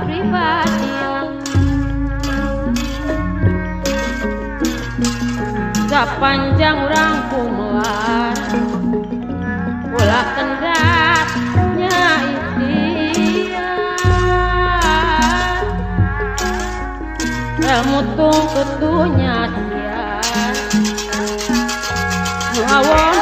Pribadi sapanjang urang kumelar ulah kendaknya ikhtiar mutung kutunya sia nu awon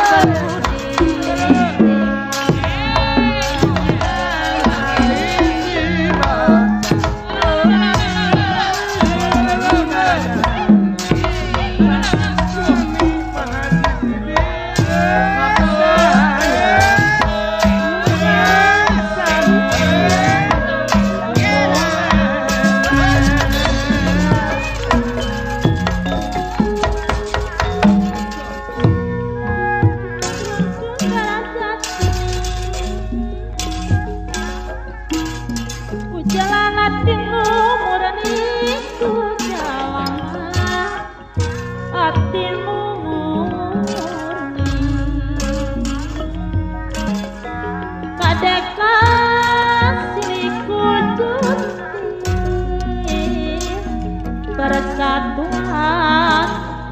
persatuan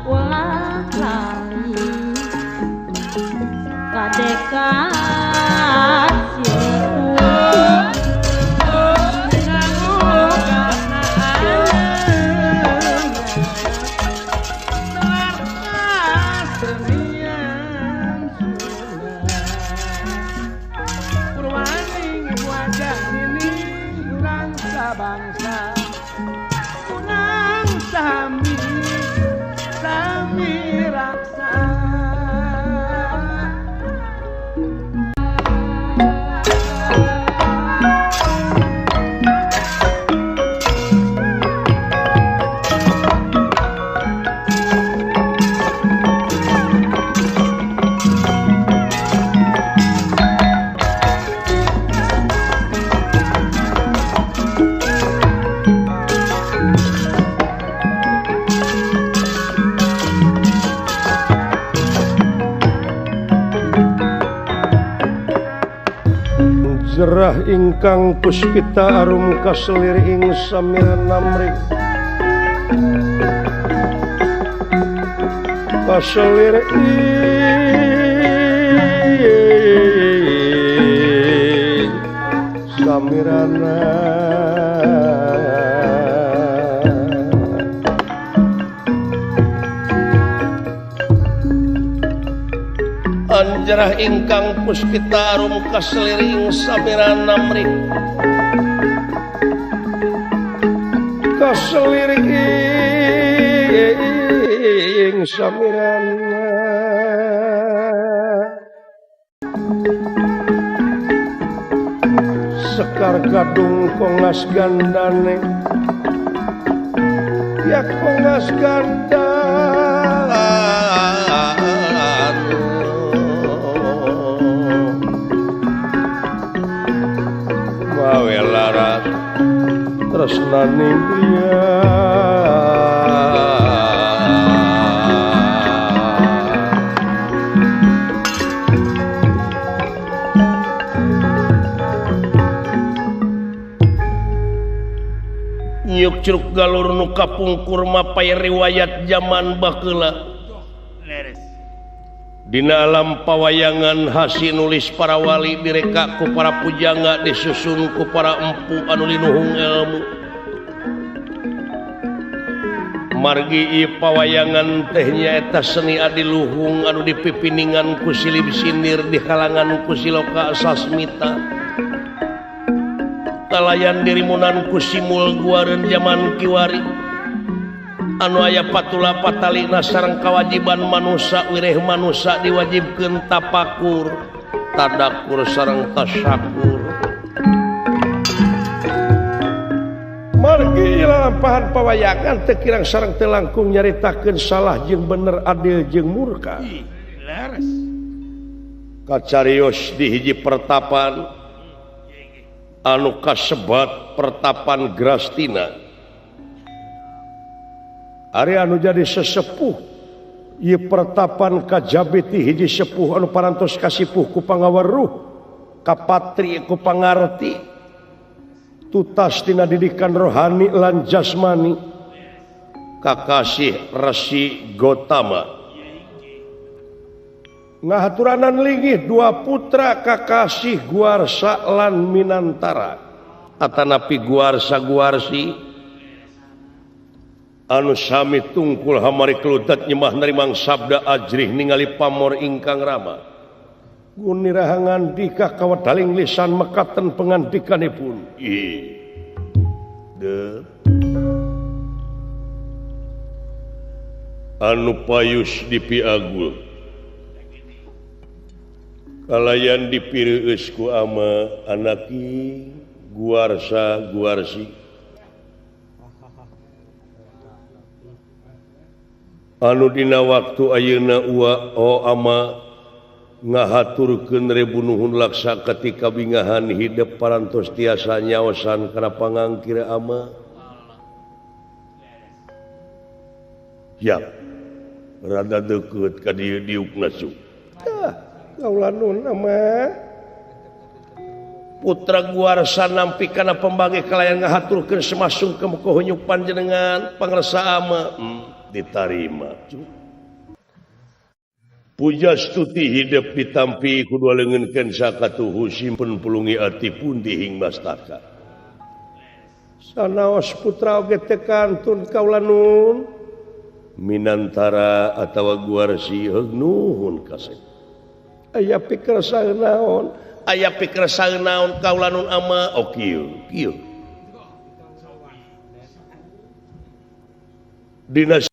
ulah lali kadekat bangsa kunang sami sami raksa. Jerah ingkang puspita arum kaselir ing samiran namrik kaselir ing samirana Anjarah ingkang puspita arum kaselir ing samiran namrik kaselir ing samirana Sekar gadung kongas gandane ya kongas gandane mawe larat tresnaning dia Nyuk curug galur nu kapungkur mapay riwayat jaman baheula. Dina alam pawayangan hasi nulis para wali direka ku para pujangga disusun ku para empu anu linuhung ilmu. Margi ieu pawayangan teh nyaeta seni adiluhung anu dipipiningan ku silib sindir di kalangan ku siloka sasmita. Kalayan dirimunan ku simul guareun jaman kiwari. Anu aya patula patalina sareng kawajiban manusa wireh manusa diwajibkeun tapakur tadakur sareng tasyakur. Margi lampahan pawayangan teu kirang sareng teu langkung nyaritakeun salah jeung bener adil jeung murka. Kacarios di hiji pertapan anu kasebat pertapan Grastina. Ari anu jadi sesepuh ieu pertapan kajabiti hiji sepuh anu parantos kasipuh ku pangaweruh kapatri ku pangarti Tutas tina didikan rohani lan jasmani. Kakasih Resi Gotama. Ngahaturanan linggih dua putra kakasih Guarsa lan Minantara. Atanapi Guarsa Guarsi anu sami tungkul hamari keludat nyemah nerimang sabda ajrih ningali pamor ingkang rama. Gunirahangan dika kawedaling lisan mekaten pengandikanipun. Anu payus dipiagul kalayan dipireueus ku ama anaki Guarsa Guarsi. Anu dina waktu ayeuna ua o ama ngahaturkeun rebu nuhun laksa ketika bingahan hidep parantos tiasa nyaosan kana pangangkir ama. Ya, rada deukeut ka dieu diukna su. Kaula nun ama. Putra Guarsa nampi kana pembagi kalayan ngahaturkeun semasungkem ka hunyuk panjenengan pangresa ama. Ditarima. Pujastuti hidup ditampi ku dua leungeun kensa katuhu simpen pulungi ati pundi hing mastaka. Sanaos putra oge teu kantun kaula nun. Minantara atawa Guarsi heug nuhun kasep. Aya pikersa naon? Aya pikersa naon kaula nun ama? Oh kieu, kieu. Dina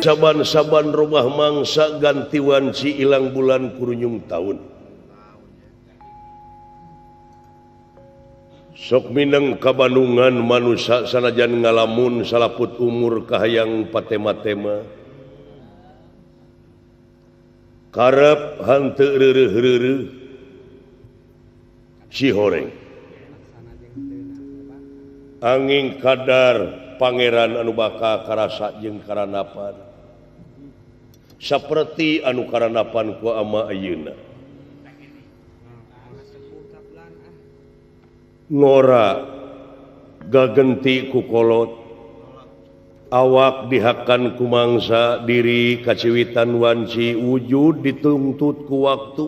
saban-saban rumah mangsa ganti wanci ilang bulan kurunyung taun. Sok mineng kabandungan manusa sanajan ngalamun salaput umur kahayang patema-tema. Karep hanteu reureuh-reureuh si horeng. Angin kadar pangeran anu bakal karasa jeung karanapan. Saperti anu karanapan ku ama ayeuna. Ngora gagenti ku kolot, awak dihakan ku mangsa diri kaciwitan wanci wujud dituntut ku waktu.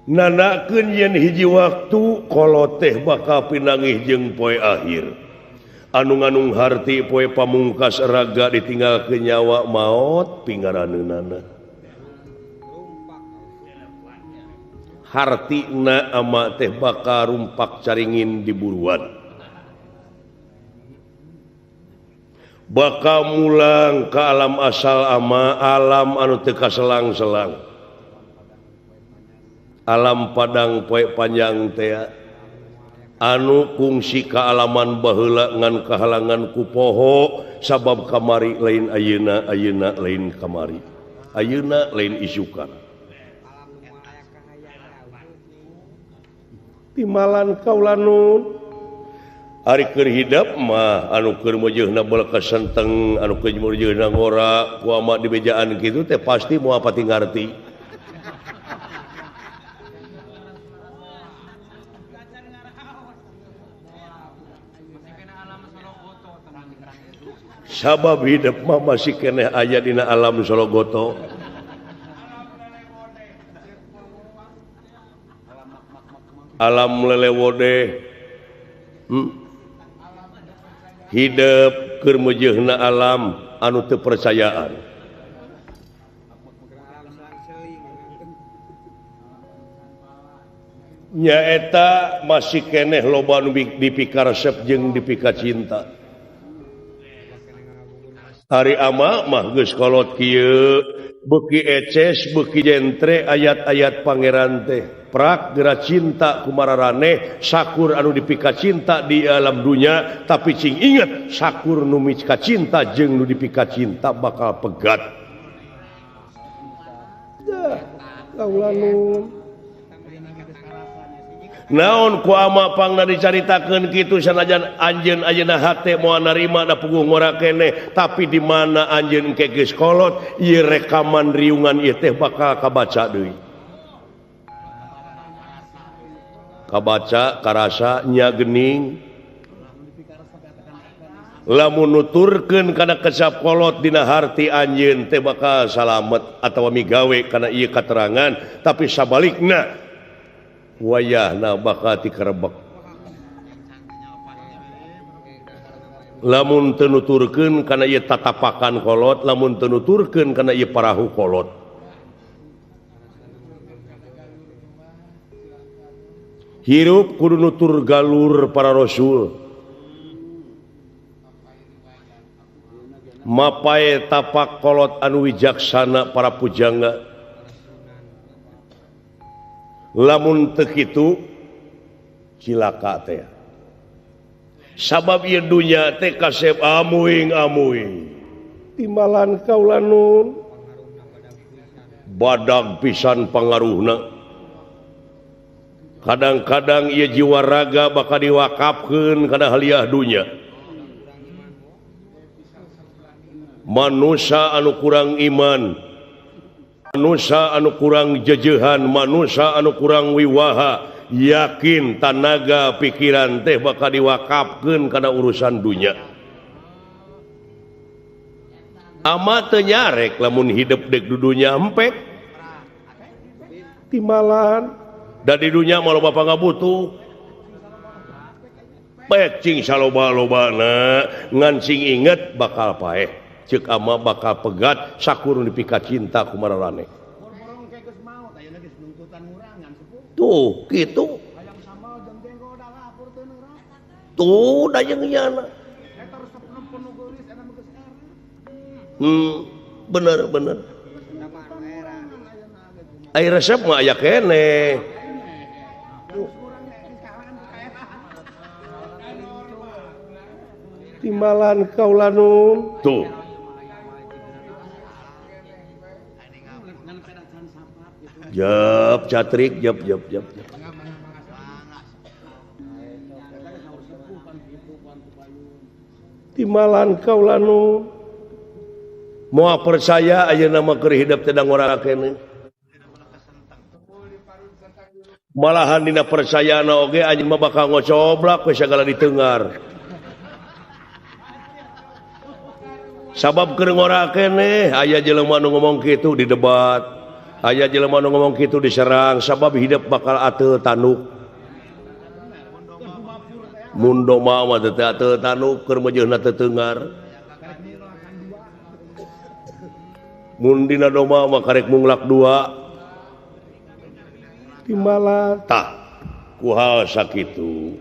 Nanakeun yen hiji waktu kolot teh bakal pinangih jeung poe akhir. Anu nganung harti poe pamungkas raga ditinggalkeun nyawa maot pingaraneunana. Hartina ama teh bakal rumpak caringin di buruan. Bakal mulang ka alam asal ama alam anu teu kaselang-selang. Alam padang poe panjang teh anu kungsi kaalaman baheula ngan kahalangan ku poho sabab kamari lain ayeuna, ayeuna lain kamari, ayeuna lain isukan. Timalan kaula nun ari keur hidep mah anu keur meujeunna belekesenteng anu keur meujeunna ngora ku ama dibejaan kitu teh pasti moal pati ngarti. Sabab hidup mah masih keneh aya dina alam Sologoto. Alam lelewode. Hidup keur meujeunna alam anu teu percayaan. Nyaeta masih keneh loba nu dipikaresep jeung dipikacinta. Ari ama mah geus kolot kieu, beuki eces beuki jentre ayat-ayat pangeran teh. Prak geura cinta kumararaneh, sakur anu dipika cinta di alam dunya, tapi cing inget sakur nu mika cinta jeung nu dipika cinta bakal pegat. Dah, kaula nun. Naon ku ama pangna dicaritakeun kitu sanajan anjeun ayeuna hate moal narima da puguh ngora keneh, tapi di mana anjeun engke geus kolot ieu rekaman riungan ieu teh bakal kabaca deui. Kabaca karasa nya geuning. Lamun nuturkeun kana kecap kolot dina harti anjeun teh bakal salamet atawa migawe kana ieu katerangan, tapi sabalikna wayahna bakal dikerebek. Lamun teu nuturkeun kana ieu tatapakan kolot, lamun teu nuturkeun kana ieu parahu kolot. Hirup kudu nutur galur para rasul. Mapae tapak kolot anu wijaksana para pujangga. Lamun teu kitu cilaka teh. Sabab ieu dunya teh kasep amuing-amuing. Timbalan kaula nun badag pisan pangaruhna. Kadang-kadang ieu jiwa raga bakal diwakafkeun kana haliah dunya. Manusia anu kurang iman, manusia anu kurang jejehan, manusia anu kurang wiwaha, yakin tanaga pikiran teh bakal diwakafkeun kana urusan dunya. Ama teu nyarek lamun hidup dek dudunya empek. Timbalan da di dunya mah loba pangabutuh. Pek cing saloba-lobana ngan sing inget bakal paeh. Ceuk ama bakal pegat sakur dipika cinta ku mararane. Tuh kitu. Tuh dayeng nyana. Bener bener. Ai resep mah aya keneh. Timbalan kaula nun. Tuh. Jep catrik jep jep jep. Timbalan kaula nun. Moal percaya ayeuna mah keur hidup teh da ngora keneh. Malahan dina percayana oge anjeun mah bakal ngocoblak we sagala ditengar. Sabab keur ngora keneh aya jelema nu ngomong kitu di debat. Aya jelema nu ngomong kitu diserang, sabab hidup bakal ateul tanduk. Mun domba mah teu ateul tanduk keur meujeuhna teu teungar. Mun dina domba mah karek munglak dua. Timbalan tah ku hal sakitu.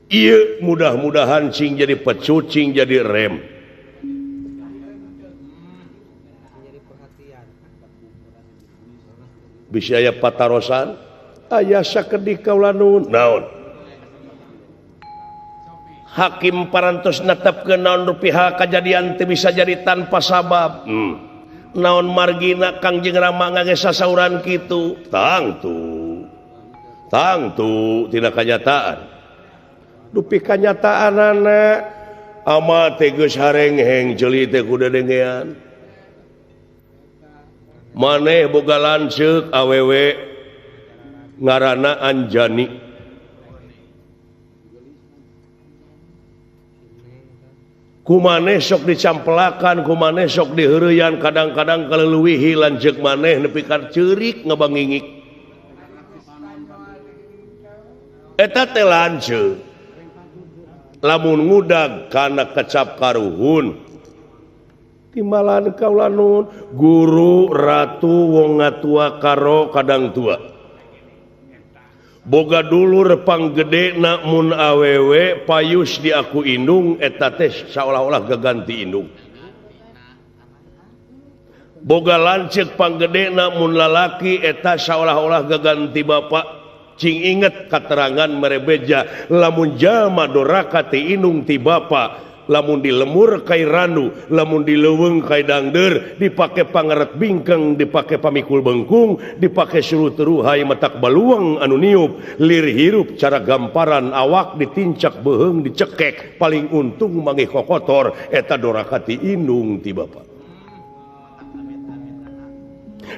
Ieu mudah-mudahan cing jadi pecut, cing jadi rem. Bisa aya patarosan aya sakedik kaula nun naon. Hakim parantos netepkeun naon rupi hal kajadian teu bisa jadi tanpa sabab. Naon margina Kangjeng Rama ngangge sasauran kitu. Tangtu tangtu tina kanyataan. Dupi kanyataanana ama teh geus harengheng jeuli teh kudu dengean. Maneh boga lanceuk awewe ngaranna Anjani. Ku maneh sok dicampelakan, ku maneh sok diheureyan, kadang-kadang kaleuwihi lanceuk maneh nepi ka ceurik ngabangingik. Eta teh lanceuk. Lamun ngudag kana kecap karuhun. Timbalan kaula nun guru ratu wong ngatua karo kadang tua. Boga dulur panggedena mun awewe payus di aku indung eta teh saolah-olah gaganti indung. Boga lanceuk panggedena mun lalaki eta saolah-olah gaganti bapak. Cing inget katerangan merebeja lamun jalma doraka ti indung ti bapa Lamun di lemur kai randu, lamun di leuweung kai dangdeur, dipake pangeret bingkeng, dipake pamikul bengkung, dipake suluh teruhai matak baluang anu niup, lir hirup cara gamparan awak ditincak beuheung dicekek, paling untung manggih kokotor eta doraka ti indung ti bapa.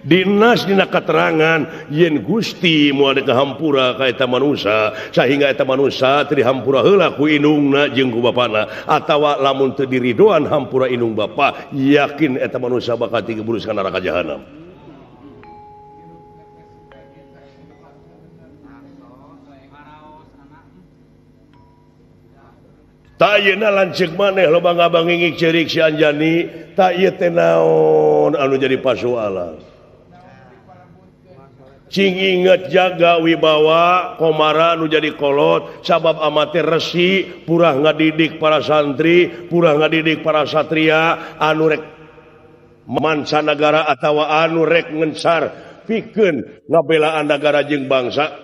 Dinas dina katerangan yen Gusti moal hampura ka eta manusa sahingga eta manusa teu dihampura heula ku indungna jeung ku bapana atawa lamun teu diridoan hampura indung bapa yakin eta manusa bakal digeburus ka neraka jahanam. Ta ayeuna lanceuk maneh loba ngabangingik ceurik si Anjani ta ieu teh naon anu jadi pasoalan. Cing inget jaga wibawa komara nu jadi kolot sabab amatir resi purah ngadidik para santri purah ngadidik para satria anu rek mancanagara atawa anu rek ngencar pikeun ngabelaan nagara jeung bangsa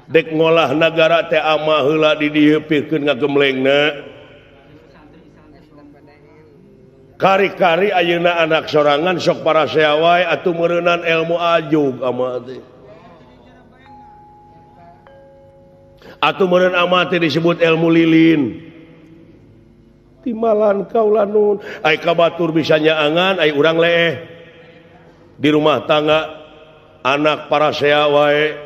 dek ngolah nagara teh ama heula di dieu pikeun ngagemlengna. Kari-kari ayeuna anak sorangan sok parasea wae atuh meureunan ilmu ajug ama teh. Atuh meureun ama teh disebut ilmu lilin. Timalan kaula nun, ai ka batur bisa nyaangan ai urang leeh. Di rumah tangga anak parasea wae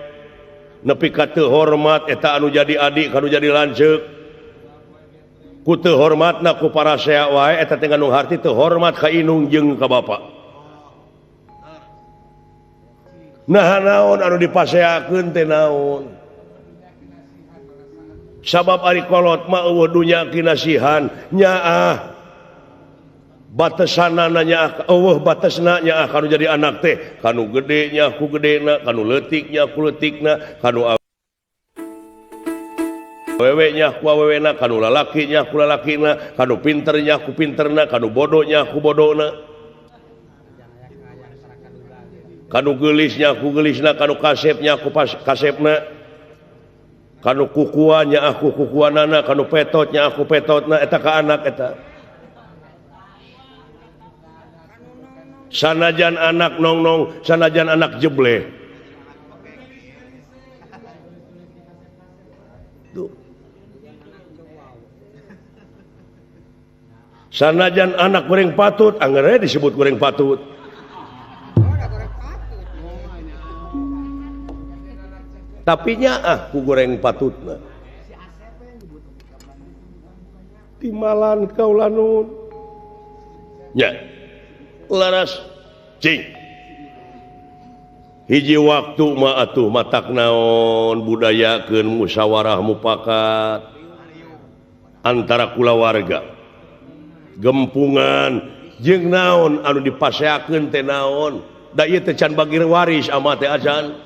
nepi ka teu hormat eta anu jadi adik kanu jadi lanceuk. Ku teu hormatna ku parasea wae eta teh ngandung harti teu hormat ka indung jeung ka bapa. Nah naon anu dipaseakeun teh naon? Sabab ari kolot mah eueuh dunya kinasihan nyaah batesanana nyaah eueuh batesna nyaah kanu jadi anak teh kanu gede nya ku gedena kanu leutik nya ku leutikna kanu awewenya ku awewena kanu lalakinya ku lalakina kanu pinternya ku pinterna kanu bodohnya ku bodona kanu geulisnya ku geulisna kanu kasepnya ku kasepna kanu kukuannya aku kukuanana kanu petotnya aku petotna eta ka anak eta sanajan anak nongnong sanajan anak jebleh. Tuh. Sanajan anak goreng patut, anggernya disebut goreng patut. Tapi nyaah ku goreng patutna. Timalan kaula nun. Nya. Laras cing. Hiji waktu mah atuh matak naon budayakeun musyawarah mufakat antara kulawarga. Gempungan jeung naon anu dipaseakeun teh naon da ieu teh can bagir waris ama teh acan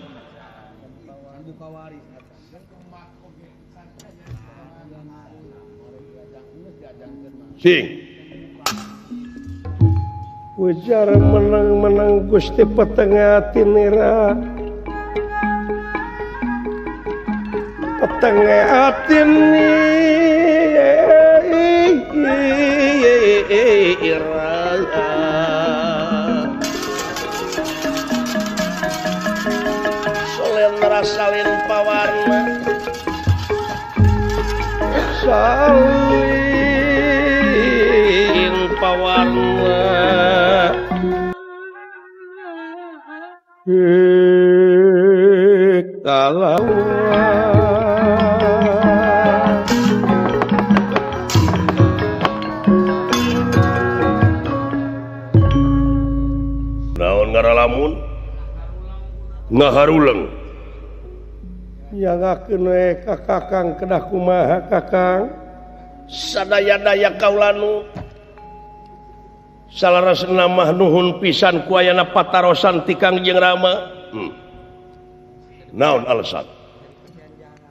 sing ujar menang-menang Gusti petengah atinira petengah atinira Solendra salin pawarna salin pawarna kalau lamun ngaharuleng nyangakeun we ka kakang kedah kumaha kakang sadaya-daya kaulanu salarasna mah nuhun pisan ku ayana patarosan ti Kangjeng Rama. Naon alasan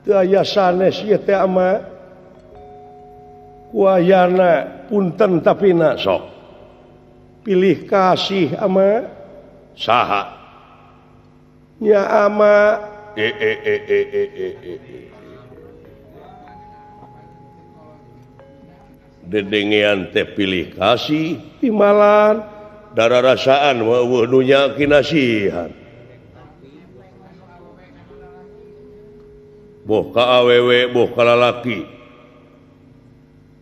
teu aya sanes ieu teh ama ku ayana punten tapina sok pilih kasih ama saha nya ama Dedengean teh pilih kasih timalan darah rasaan weuweuh nu nya kinasihan. Boh ka awewe boh ka lalaki.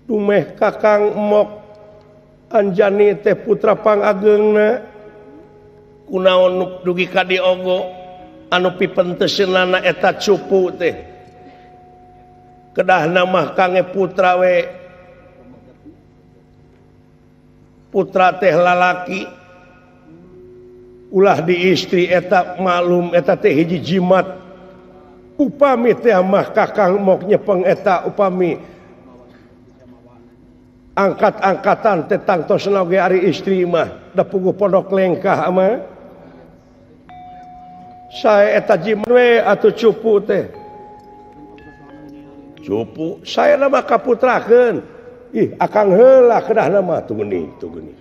Dumeh Kakang Mok Anjani teh putra pangageungna. Kunaon dugi ka diogo anu pipenteuseunana eta cupu teh. Kedahna mah kange putra we. Putra teh lalaki. Ulah di istri eta maklum eta teh hiji jimat. Upami teh mah Kakang Mok nyepeng eta upami angkat-angkatan teh tangtosna oge ari istri mah da puguh pondok lengkah mah. Sae eta jimat we atuh cupu teh. Cupu sae mah kaputrakeun. Ih akang heula kedahna mah tuh geuning tuh geuning.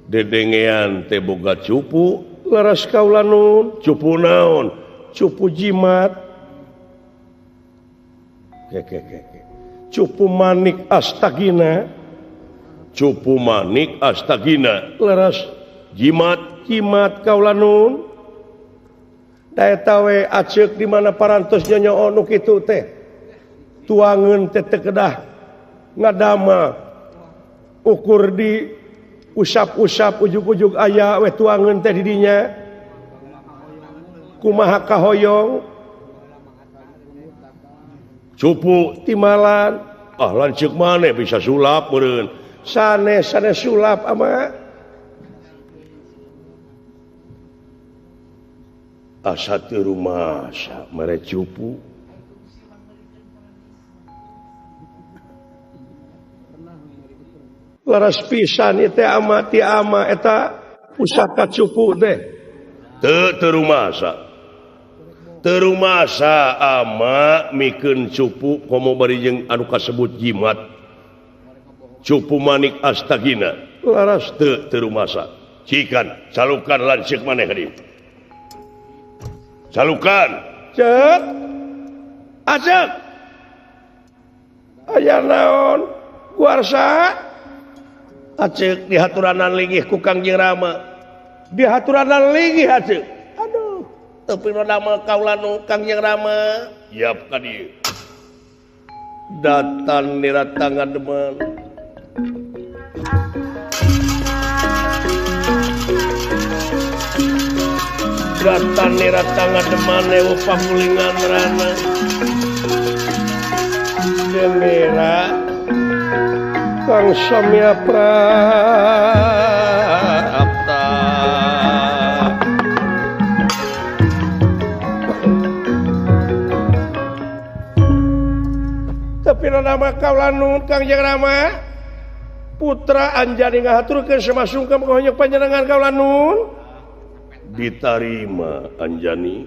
Dedengean teh boga cupu leres kaula nun. Cupu naon? Cupu jimat. Ke. Cupu manik astagina. Cupu manik astagina leres jimat jimat kaula nun. Da eta we aceuk di mana parantos nyonyo nu kitu teh. Tuangeun teh teu kedah ngadama ukur di usap-usap ujug-ujug aya we tuangeun teh di dinya. Kumaha kahoyong cupu timalan. Ah lanceuk maneh bisa sulap meureun. Sanes sanes sulap ama. Asa teu rumasa mere cupu. Laras pisan ieu teh ama ti ama eta pusaka cupu teh. Teu teu rumasa. Teu rumasa ama mikeun cupu komo bari jeung anu kasebut jimat. Cupu manik astagina. Laras teu teu rumasa. Cikan salukan lanceuk maneh ka dieu. Salukan. Ceuk. Aceuk. Aya naon? Guarsa. Aceuk dihaturanan linggih ku Kangjeng Rama. Dihaturanan linggih aceuk. Aduh, teu pira damel kaula nu Kangjeng Rama. Yap ka dieu. Datan niratangan demen. Datan niratangan deman ewu pamulingan rana. Demera Kang Samya Prapta. Tapi nama kaula nun Kangjeng Rama putra Anjani ngahaturkeun samasungkem ka hoyong panjenengan kaula nun. Ditarima Anjani.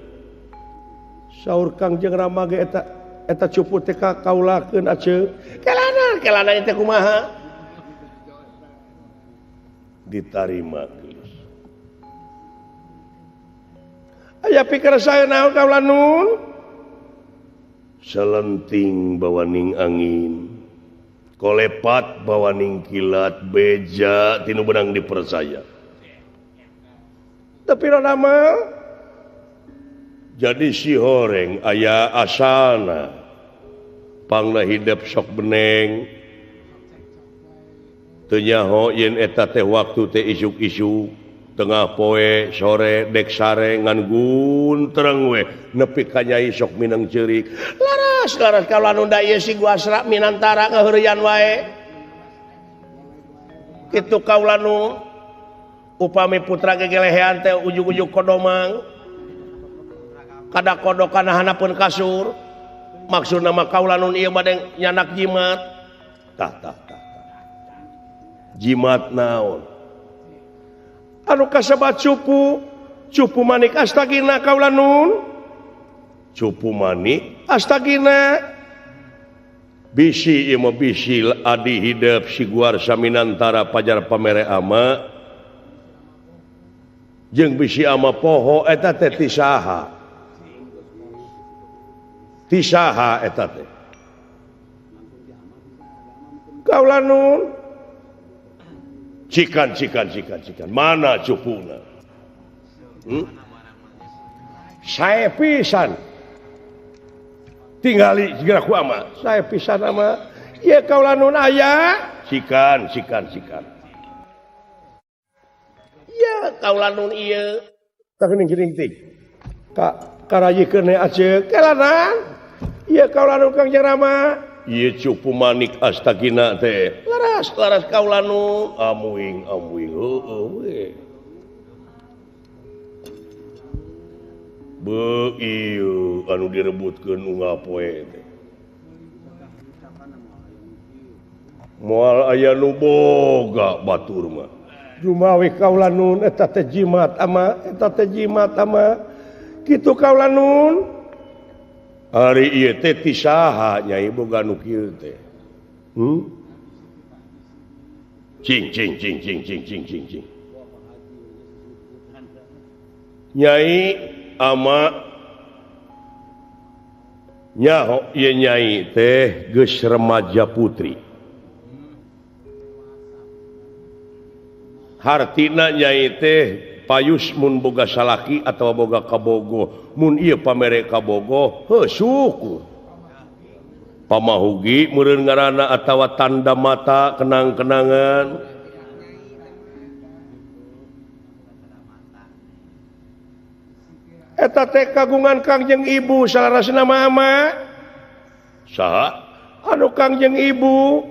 Saur Kangjeng Rama ge eta eta cupu teh ka kaulakeun aceuk. Kelana kelana teh kumaha? Ditarima geus. Aya pikir saya naon kaula nun? Selenting bawaning angin, kolepat bawaning kilat, beja tinu benang dipercaya. Tapi nama jadi si horeng aya asana pangna hidep sok beneng teu nyaho yen eta teh waktu teh isuk-isuk tengah poe sore dek sare ngan guntreng we nepi ka nyai sok minang ceurik laras laras kaula nu da ieu si Guasra minantara ngaheureuyan wae kitu kaula nu upami putra gegelehean teh ujug-ujug kodomang kada kodok kana hanapun kasur maksudna mah kaula nun ieu mah nyanak jimat tah tah tah jimat naon anu kasebat cupu cupu manik astagina kaula nun cupu manik astagina bisi ieu mah bisi adi hidep si Guarsa minantara pajar pamere ama jeung bisi ama poho eta teh ti saha. Ti saha eta teh? Kaula nun. Cikan cikan cikan cikan. Mana cupuna? Sae pisan. Tingali segera ku ama. Sae pisan ama. Ieu kaula nun aya. Cikan cikan cikan. Ya kaula nun ieu. Tah geuning geuning ting. Ka karayikeun aceuk kelanan. Ieu kaula nun Kangjeng Rama. Ieu cupu manik astagina teh. Laras laras kaula nun amuing amuing heueuh we. Beuh ieu anu direbutkeun unggal poe teh. Moal aya nu boga batur mah. Jumawi kaula nun eta teh jimat ama, eta teh jimat ama. Kitu kaula nun. Ari ieu teh ti saha nyai boga nu kieu teh? Cing cing cing cing cing cing cing cing. Nyai ama nyaho ieu nyai teh geus remaja putri. Hartina nyai teh payus mun boga salaki atawa boga kabogo. Mun ieu pamere kabogo, heuh syukur. Pamahugi meureun ngaranna atawa tanda mata kenang-kenangan. Eta teh kagungan Kangjeng Ibu salarasna mah ama. Saha? Anu Kangjeng Ibu.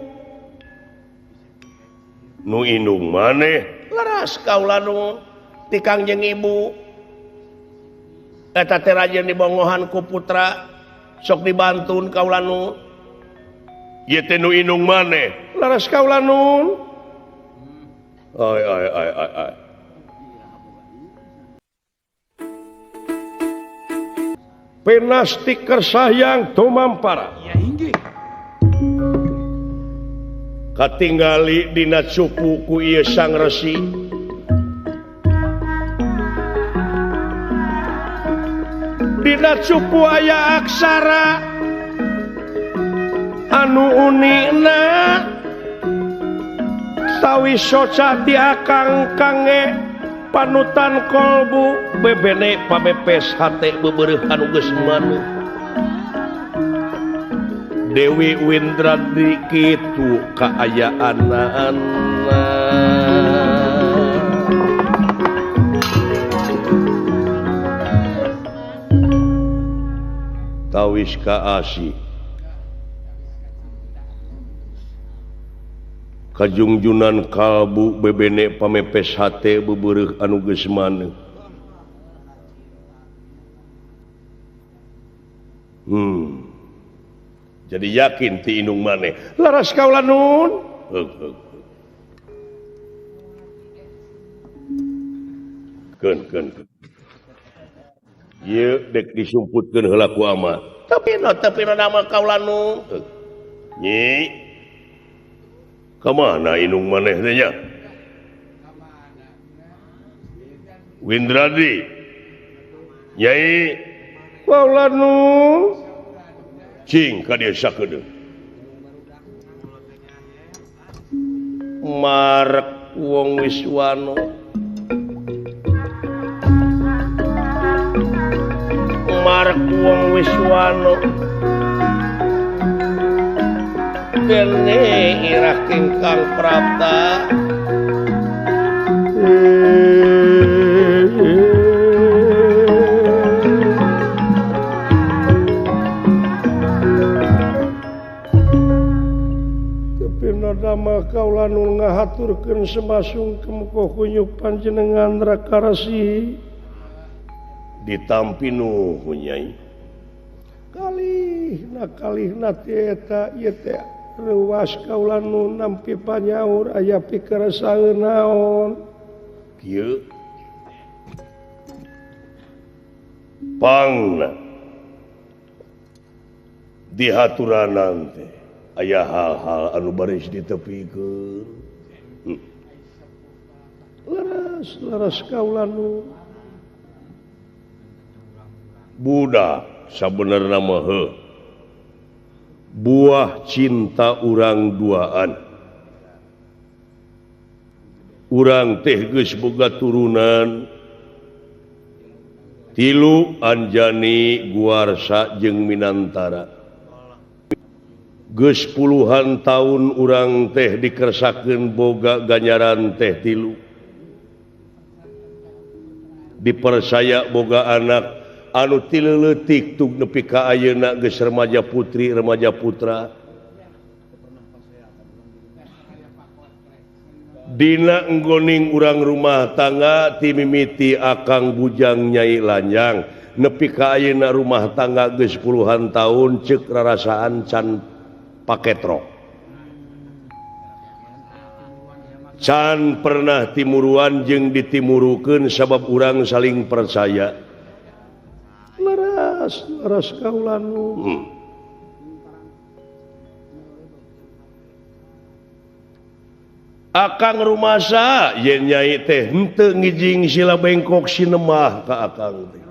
Nu indung maneh? Laras kaula nu ti Kangjeng Ibu. Eta teh rajin dibongohan ku putra sok dibantun kaula nu. Ieu teh nu indung maneh? Laras kaula nu. Ai ai ai ai ai. Pinasti Kersahyang Tumampara. Katinggali dina cupu ku ieu sang resi. Dina cupu aya aksara anu unina tawi soca ti akang kange panutan kolbu bebene pamepes hate bebereuh anu geus maneuh. Dewi Windradi kitu kaayaanana. Tawis kaasi kajungjunan kalbu bebene pamepes hate bebereuh anu geus maneuh. Jadi yakin ti indung maneh. Laras kaula nun. Keun keun. Ieu dek disumputkeun heula ku ama. Tapi no tapi nama kaula nun. Nyi. Ka mana indung maneh teh nya? Windradi. Nyai kaula nun. Cing ka dieu sakedeung. Marek wong Wiswano. Marek wong Wiswano. Dene irah kingkang prapta. Dama kaula nu ngahaturkeun semasungkem ka kunyuk panjenengan Raka Resi ditampi nuhun Nyai. Kalihna kalihna teh eta ieu teh reuwas kaula nu nampi panyaur aya pikeresaeun naon kieu pangna dihaturanan teh aya hal-hal anu baris ditepikeun. Laras laras kaula nu budak sabenerna mah heuh. Buah cinta urang duaan. Urang teh geus boga turunan tilu Anjani Guarsa jeung Minantara. Geus puluhan tahun urang teh dikersakeun boga ganjaran teh tilu. Dipercaya boga anak anu tilu leutik tug nepi ka ayeuna geus remaja putri remaja putra. Dina enggoning urang rumah tangga timimiti akang bujang Nyai Lanjang nepi ka ayeuna rumah tangga geus puluhan tahun ceuk rarasaan can paketrok. Can pernah timuruan jeung ditimurukeun sabab urang saling percaya. Leras leras kaula nu. Akang rumasa yen nyai teh henteu ngijing sila bengkok sinemah ka akang teh.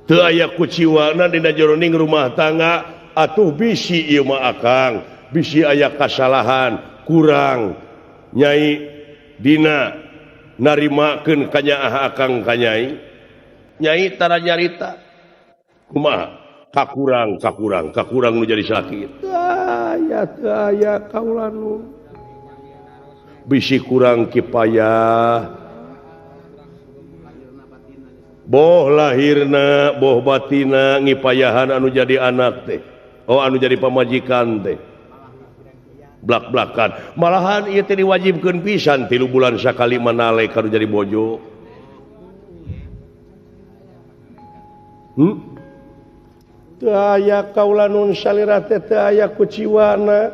Teu aya kuciwana dina jroning rumah tangga atuh bisi ieu mah akang, bisi aya kasalahan kurang nyai dina narimakeun kanyaah akang ka nyai. Nyai tara nyarita kumaha? Kakurang kakurang kakurang nu jadi sakit. Aya teu aya kaula nu. Bisi kurang kipayah. Boh lahirna boh batina ngipayahan anu jadi anak teh. Oh anu jadi pamajikan teh. Blak-blakan. Malahan ieu teh diwajibkeun pisan 3 bulan sakali manale ka nu jadi bojo. Teu aya kaula nun salira teh teu aya kuciwana.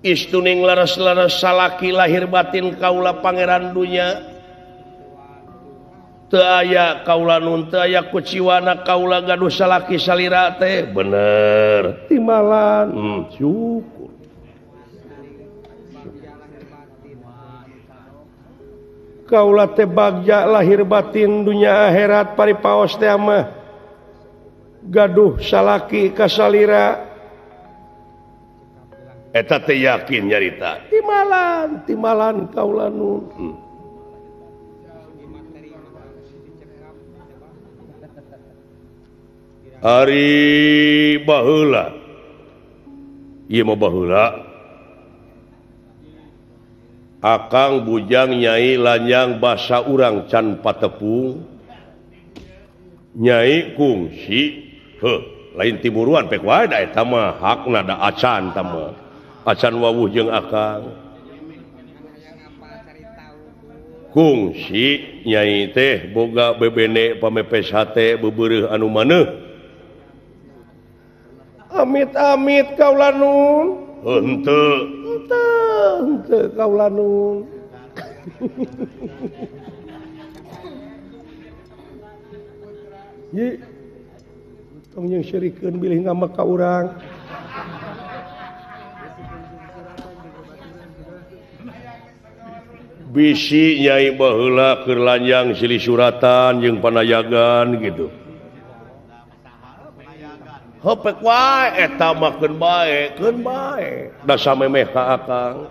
Istuning laras-laras salaki lahir batin kaula pangeran dunya. Teu aya kaula nun teu aya kuciwana kaula gaduh salaki salira teh bener timalan. Syukur. Kaula teh bagja lahir batin dunya akhirat paripaos teh mah gaduh salaki kasalira. Eta teh yakin nyarita timalan timalan kaula nu. Ari baheula ieu mah baheula akang bujang Nyai Lanjang basa urang can patepung Nyai kungsi heuh lain timuruan pek wae da eta mah hakna da acan ta mah acan wawuh jeung akang kungsi Nyai teh boga bebene pamepes hate beubeureuh anu maneuh. Amit-amit kaula nun. Henteu henteu henteu kaula nun. Ye tong jeung sirikeun bilih ngambek ka urang. Bisi Nyai baheula keur lanjang silih suratan jeung panayagan gitu. Hopek wae eta mah keun bae, keun bae. Da samemeh ka akang.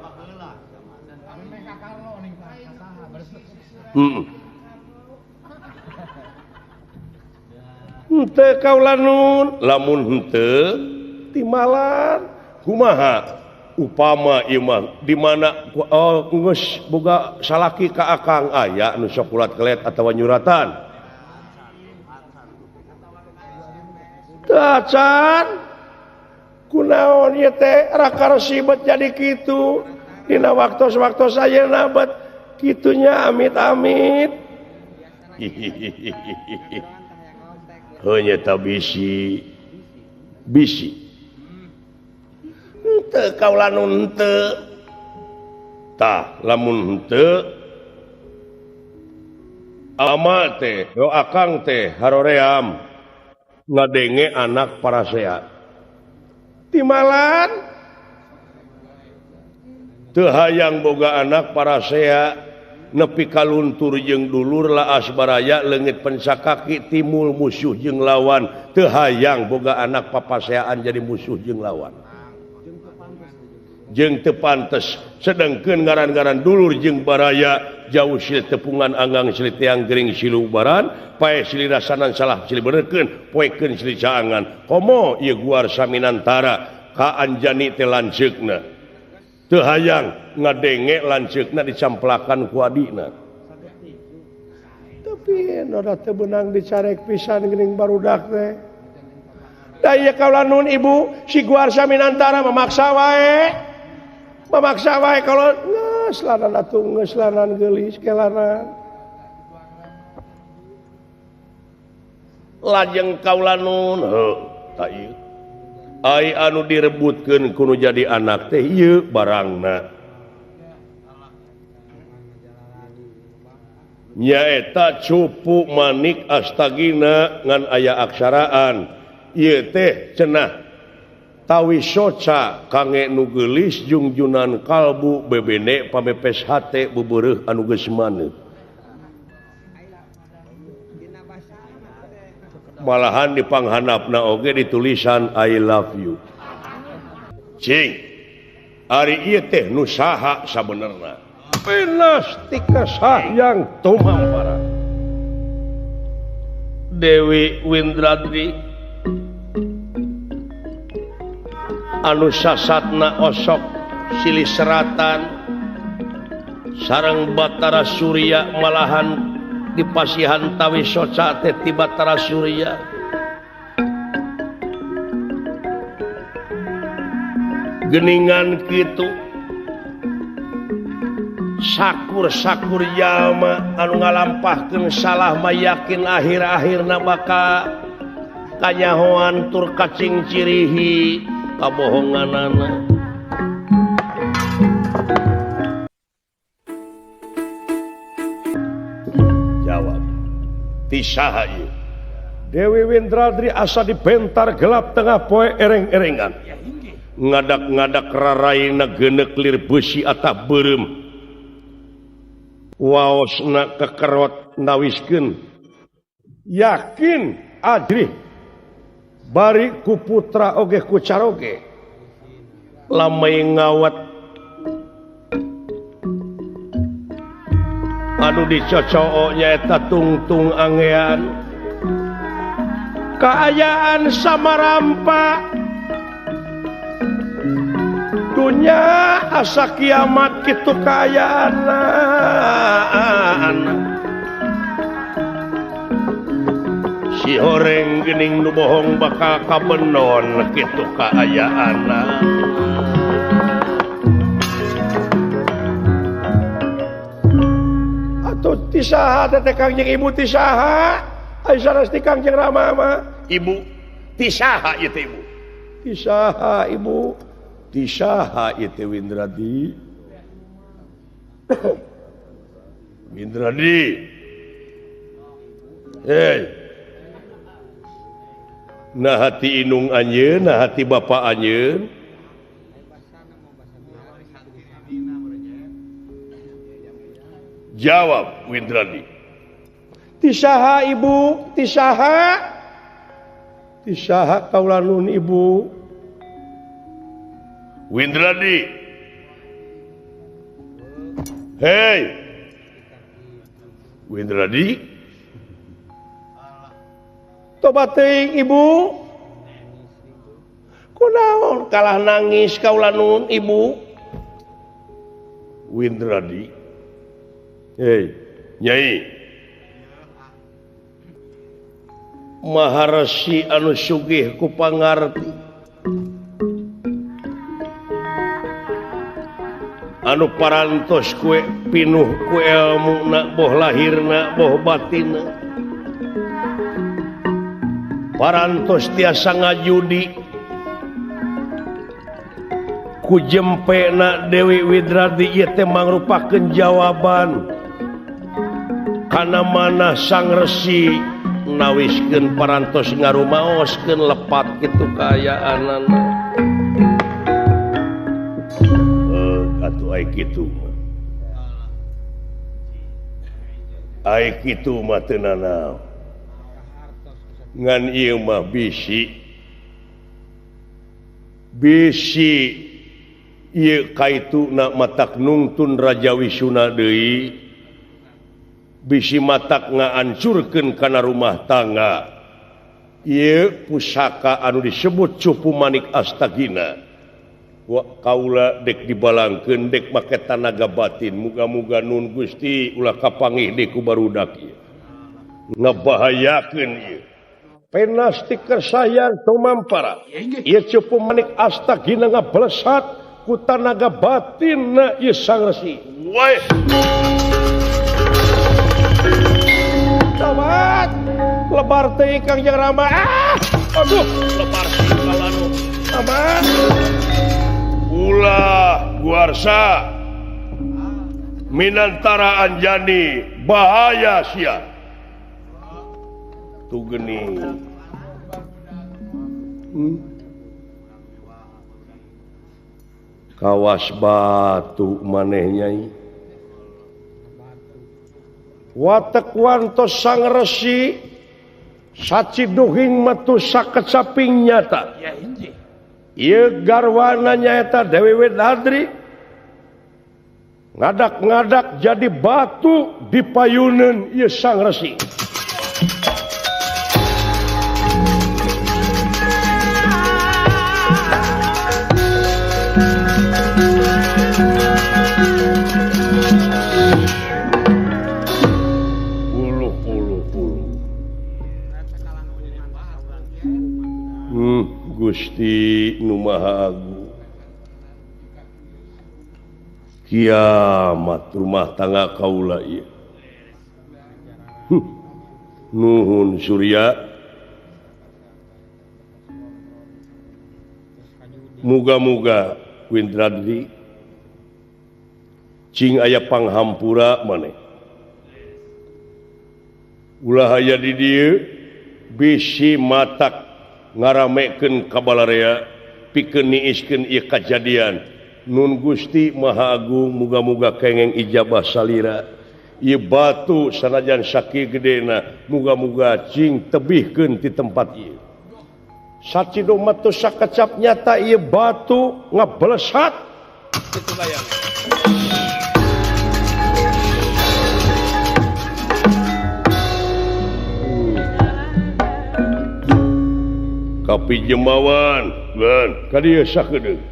Henteu kaula nun, lamun henteu timalan kumaha upama ieu mah di mana oh geus boga salaki ka akang aya nu sok kulat kelet atawa nyuratan. Tacan kunaon ieu teh raka resi bet jadi kitu dina waktos-waktos ayeuna bet kitunya amit-amit. Heuh nya ta bisi bisi henteu kaula nun henteu. Tah lamun henteu ama teh yo akang teh haroream ngadenge anak parasea timalan teu hayang boga anak parasea. Nepi kaluntur jeung dulur laas baraya leungit pencakaki timul musuh jeung lawan teu hayang boga anak papaseaan jadi musuh jeung lawan jeung teu pantes sedengkeun ngaran-ngaran dulur jeung baraya jauh silih tepungan anggang silih tiang gering silu ubaran pae silih rasanan salah silih benerkeun poekeun silih caangan komo ieu guar saminantara ka Anjani teh lanceukna teu hayang ngadenge lanceukna dicamplakan ku adina tapi noda teu beunang dicarek pisan geuning barudak teh da ieu kaula nun ibu si guar saminantara memaksa wae kalau geus lanan atuh geus lanan geulis kelanan lajeng kaula nun heuh ta ieu ai anu direbutkeun kudu jadi anak teh ieu barangna nyaeta cupu manik astagina ngan aya aksaraan ieu teh cenah tawi soca kange nu geulis jungjunan kalbu bebene pamepes hate beubeureuh anu geus maneuh malahan di panghanapna oge ditulisan I love you. Cing, ari ieu teh nu saha sabenerna? Pinastika Sahyang Tumampara. Dewi Windradri anu sasatna osok silih seratan sareng Batara Surya malahan dipasihan tawi soca teh ti Batara Surya geningan kitu sakur-sakur jalma anu ngalampahkeun salah mah yakin akhir-akhirna bakal kanyahoan tur kacing cirihi kabohonganana. Tisaha ieu Dewi Windradri asa dibentar gelap tengah poe ereng-erengan ngadak-ngadak raraina geuneuk lir beusi atah beureum waosna kekerot nawiskeun yakin ajrih bari ku putra oge ku caroge lamai ngawat anu dicocoo nyaeta tungtung angean kaayaan samarampa dunya asa kiamat kitu kaayaan si horeng geuning nu bohong bakal kabenon kitu kaayaan. Tisaha teh Kangjeng Ibu tisaha ai sanes ti Kangjeng Rama mah ibu tisaha ieu teh ibu tisaha ibu tisaha ieu teh Windradi Windradi hei nah hati inung anjeun nah hati bapa anjeun jawab Windradi tisaha ibu tisaha tisaha kaula nun ibu Windradi hei Windradi tobat teuing ibu kunaon kalah nangis kaula nun ibu Windradi. Hei, Nyai. Maharesi anu sugih ku pangarti. Anu parantos kue pinuh ku elmuna boh lahirna boh batinna. Parantos tiasa ngajudi ku jempena Dewi Widradi ieu teh mangrupakeun jawaban kana mana sang resi nawiskeun parantos ngarumaoskeun lepat kitu kaayaanana. Atuh ai kitu mah. Ai kitu mah teu nanaon. Ngan ieu mah bisi. Bisi ieu kaituna matak nungtun Raja Wisuna deui. Bisi matak ngaancurkeun kana rumah tangga. Ieu pusaka anu disebut Cupu Manik Astagina. Wa kaula dek dibalangkeun dek make tanaga batin. Muga-muga nun Gusti ulah kapanggih deui ku barudak ieu. Ngabahayakeun ieu. Penas ti kersayang tumampara. Ieu Cupu Manik Astagina ngablesat ku tanaga batinna ieu Sang Resi. Weh. Tobat. Lebar teh Kang Jang Rama. Ah, aduh, lebar teh kalanu. Tobat. Ulah guarsa Minantara Anjani bahaya sia. Tuh geni. Kawas batu maneh nyai. Watek wantos Sang Resi saciduhing metu sakecaping nyata. Ieu garwana nyaeta Dewi Wedadri ngadak-ngadak jadi batu di payuneun ieu Sang Resi. Gusti nu Maha Agung, kiamat rumah tangga kaula ieu. Nuhun Surya, muga-muga Windradri cing aya panghampura maneh. Ulah aya di dieu bisi matak ngaramekeun ka balarea pikeun niiskeun ieu kajadian. Nun Gusti Maha Agung muga-muga kengeng ijabah salira. Ieu batu sanajan sakieu gedena muga-muga cing tebihkeun ti tempat ieu. Sacido matu sakecap nyata ieu batu ngablesat kitu bayang. Kapi jemawan, kan, ka dieu sakedeung.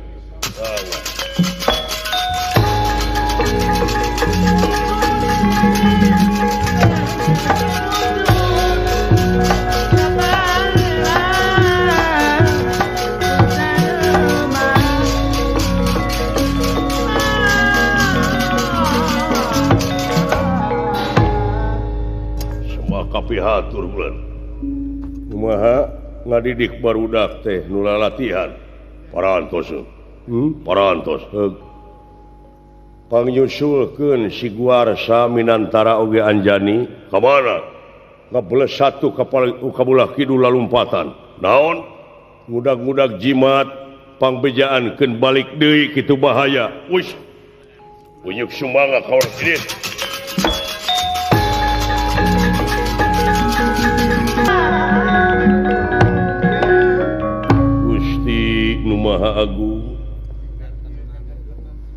Semua kapi hatur bulan. Kumaha? Ngadidik barudak teh nu lalatihan parantos parantos pangnyusulkeun si Guarsa Minantara oge Anjani ka mana ngabeles satu ka bulah kidul lalumpatan naon ngudag-ngudag jimat pangbejaankeun balik deui kitu bahaya. Wis unyuk sumangga kawan sidin. Nu Maha Agung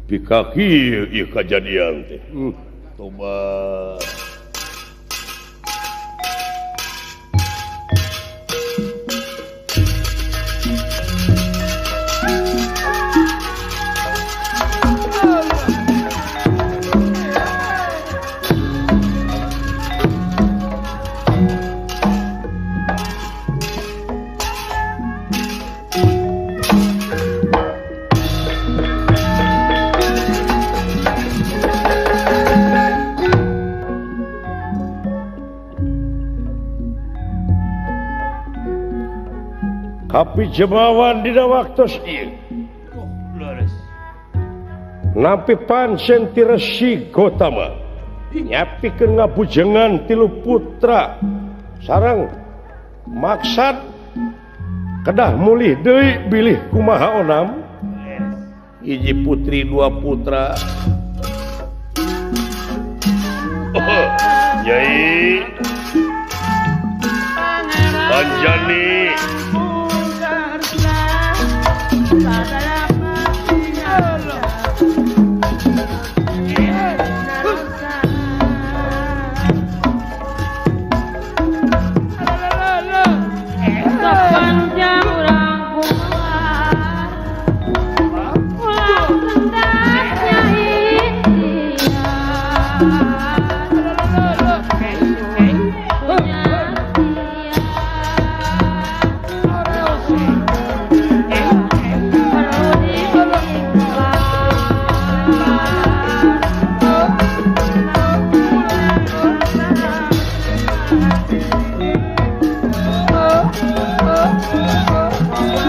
pikaki ieu kajadian teh. Tobat. Kapi jemawan dina waktos ieu. Nampi pancen ti Resi Gotama nyapikeun ngabujengan tilu putra sareng maksad kedah mulih deui bilih kumaha onam. Hiji putri dua putra. Nyai Anjani sepanjang urang kuat ulah rendahnya ikhtiar punya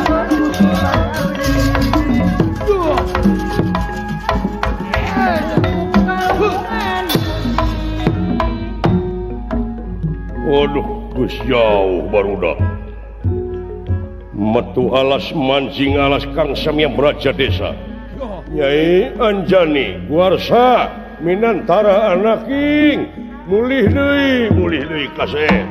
perlu diikhlas. Waduh, geus jauh barudak. Metu alas mancing alas Kang Samya Braja Desa. Nyai Anjani Guarsa Minantara anaking mulih deui kasih.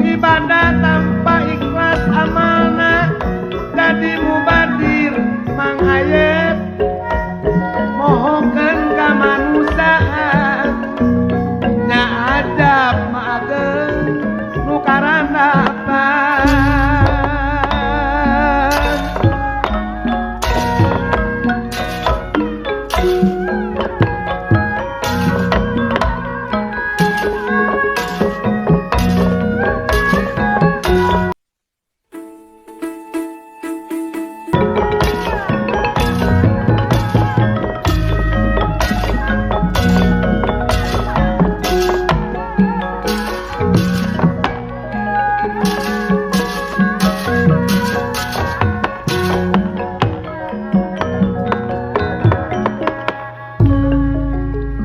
Ibadah tanpa ikhlas amalna dadi mubadir mangayet mohokeun ka manusia nya adab maageng nu karandapan.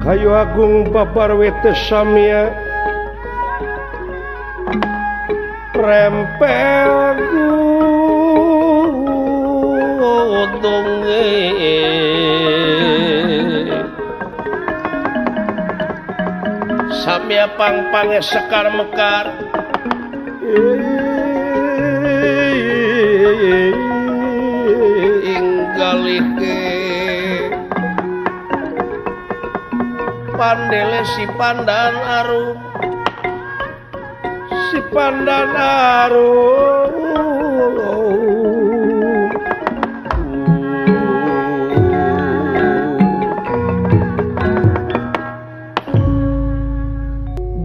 Kayu Agung Babarwete Samya rempel guntunge Samya pang-pange sekar mekar inggalike pandele si pandan arum si pandan arum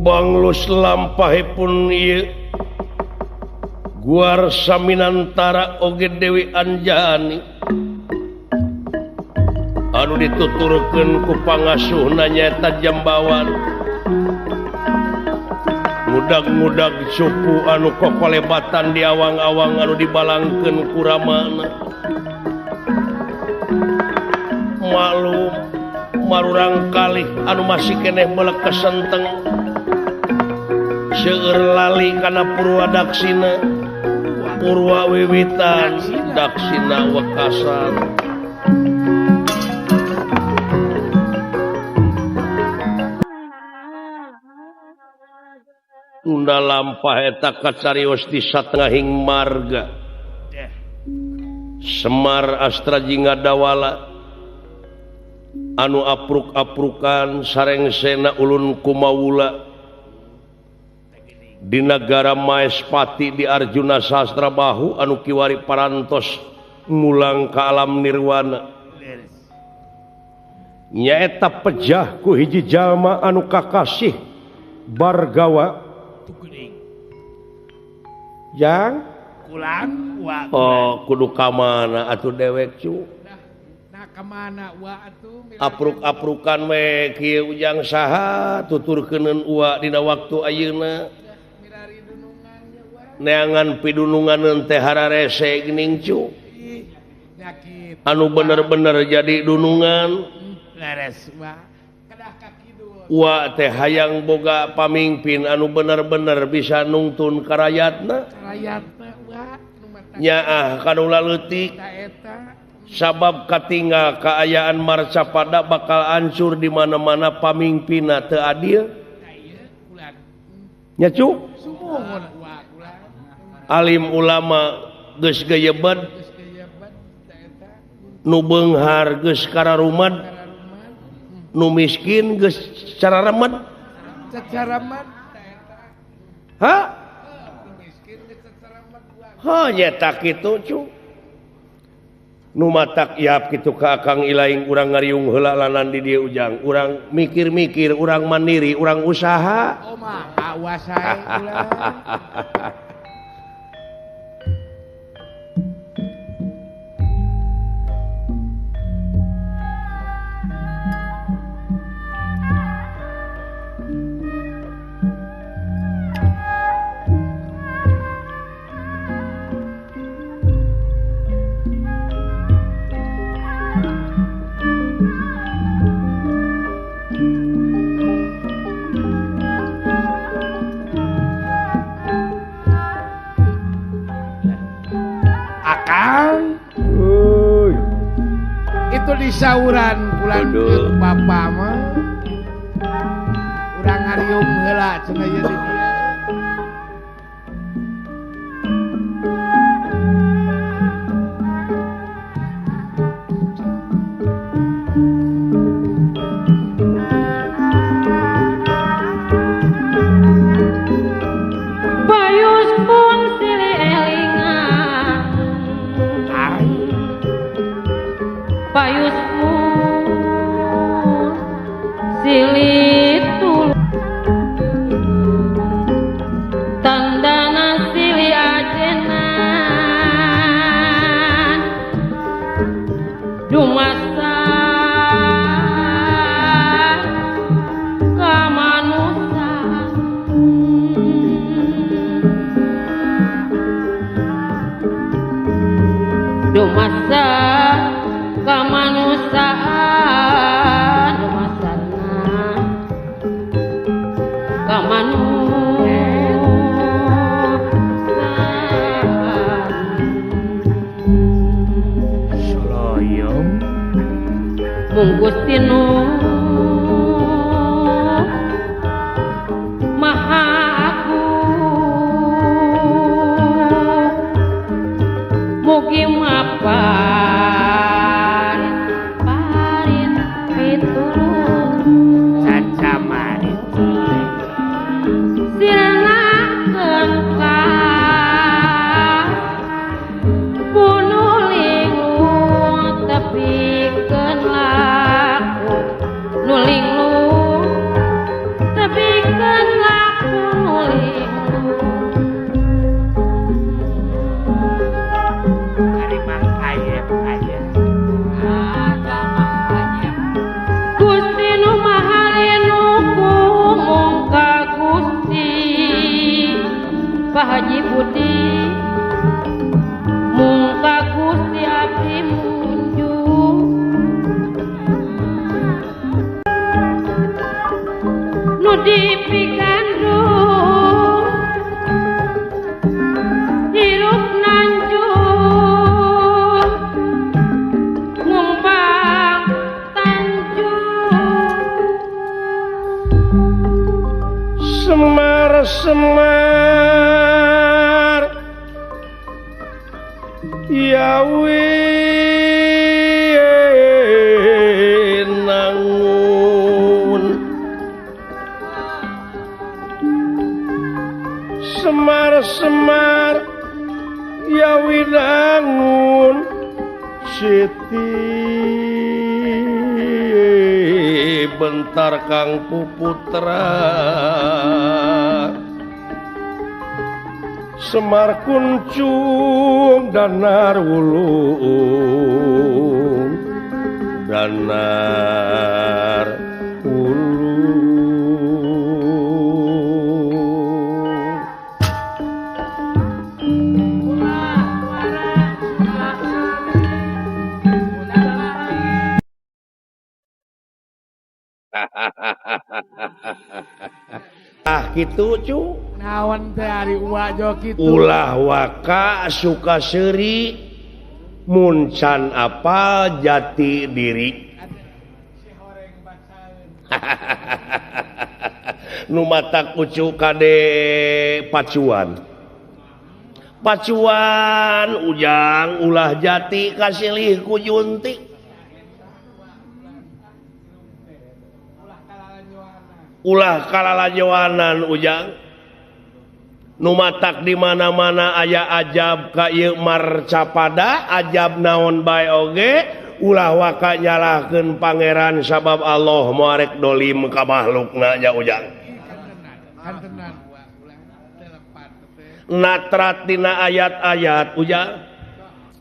Banglus lampahipun ieu Guarsa Minantara oge Dewi Anjani anu dituturkeun ku pangasuhna nyaeta Jambawan ngudag-ngudag cupu anu kokolebatan di awang-awang anu dibalangkeun ku ramana maklum marurang kalih anu masih keneh melek kesenteng seueur lali kana Purwa Daksina Purwa wiwitan Daksina wekasan. Tunda lampah eta kacarios di satengahing marga Semar Astra Jingga Dawala anu apruk-aprukan sarengsena ulun kumawula di nagara Maespati di Arjuna Sastra Bahu anu kiwari parantos mulang ka alam nirwana nyaeta pejah ku hiji jalma anu kakasih Bargawa Jang kulang wa oh kudu ka mana atuh dewek cu nah ka mana wa atuh apruk-aprukan we kieu ujang saha tuturkeuneun uwa dina waktu ayeuna milari dunungan ye wa Neangan pidunungan teh hararese geuning cu. Anu bener-bener jadi dunungan. Wa teh hayang boga pamingpin anu bener-bener bisa nungtun ka rayatna. Nyaah kanu laleutik. Sabab katinggal kaayaan marcapada bakal hancur di mana-mana pamingpinna teu adil. Nya cu. Alim ulama geus geuyeubet, nu beunghar geus kararumad, nu miskin geus cararemed. Ha? Ha nya kitu cu. Nu matak iap kitu ka Akang Ilaing urang ngariung heula lanan di dieu ujang, urang mikir-mikir, urang mandiri, urang usaha. Oh mah awas sae ulah. Akang, itu di sauran bulan bapak mah urang ngariung heula cenah ieu di dieu. Bayus pun silih elingan, payus pun silih tulung, tandana silih ajenan, dumasa kamanusan. Dumasa kamanusan, dumasana kamanusan. Soloyong Mung Gusti nu Maha Agung, mugi mapan parin pitulung Cacamari sirnakeun ka punulingu tepikeun laku nulingu tepikeun laku nulingu. Ari Mang Ayep aya. Gusti nu Maha Linuku mungka Gusti Pak Haji Budi mungka Gusti abdi munjung nu dipikandung hirup nanjung ngumpang tanjung. Semar semar ya winangun, semar semar ya winangun Siti bentar Kang Puputra. Semar kuncung danar wulung danar wulung. Ulah kitu cu. Naon teh ari uwa jo kitu. Ulah waka suka seuri mun can apal jati diri. Nu matak ucu kade pacuan. Pacuan ujang ulah jati kasilih ku junti. Ulah kalalajoanan ujang. Nu matak di mana-mana aya ajab ka ieu marcapada, ajab naon bae oge, ulah waka nyalahkeun pangeran sabab Allah moarek dolim ka makhlukna nya ujang. Natrat dina ayat-ayat ujang.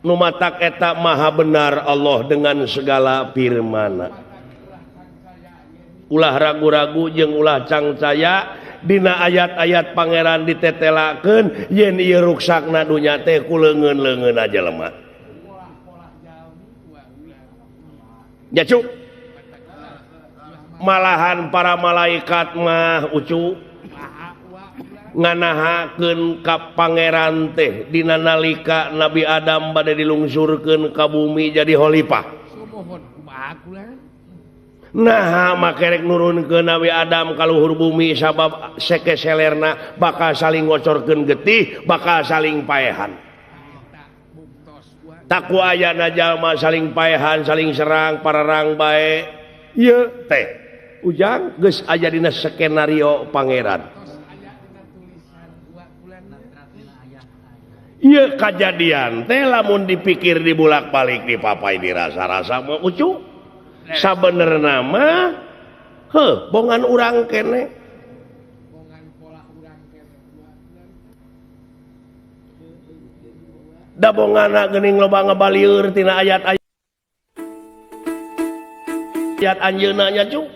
Nu matak eta maha benar Allah dengan segala firmana. Ulah ragu-ragu jeung ulah cangcaya dina ayat-ayat pangeran ditetelakeun yen ieu ruksakna dunya teh ku leungeun-leungeun jelema. Ya cuk. Malahan para malaikat mah ucu nganahakeun ka pangeran teh dina nalika Nabi Adam bade dilungsurkeun ka bumi jadi khalifah. Nah makerek nurunkeun Nabi Adam ka luhur bumi sabab seke selerna bakal saling ngocorkeun getih, bakal saling paehan. Taku ayana jalma saling paehan, saling serang, pararang bae. Ieu teh ujang geus aya dina skenario pangeran. Ieu kajadian teh lamun dipikir dibulak-balik dipapai dirasa-rasa mah ucu. Sabenerna mah heuh bongan urang kene. Da bongana geuning loba ngabalieur tina ayat-ayat anjeunna nya cu.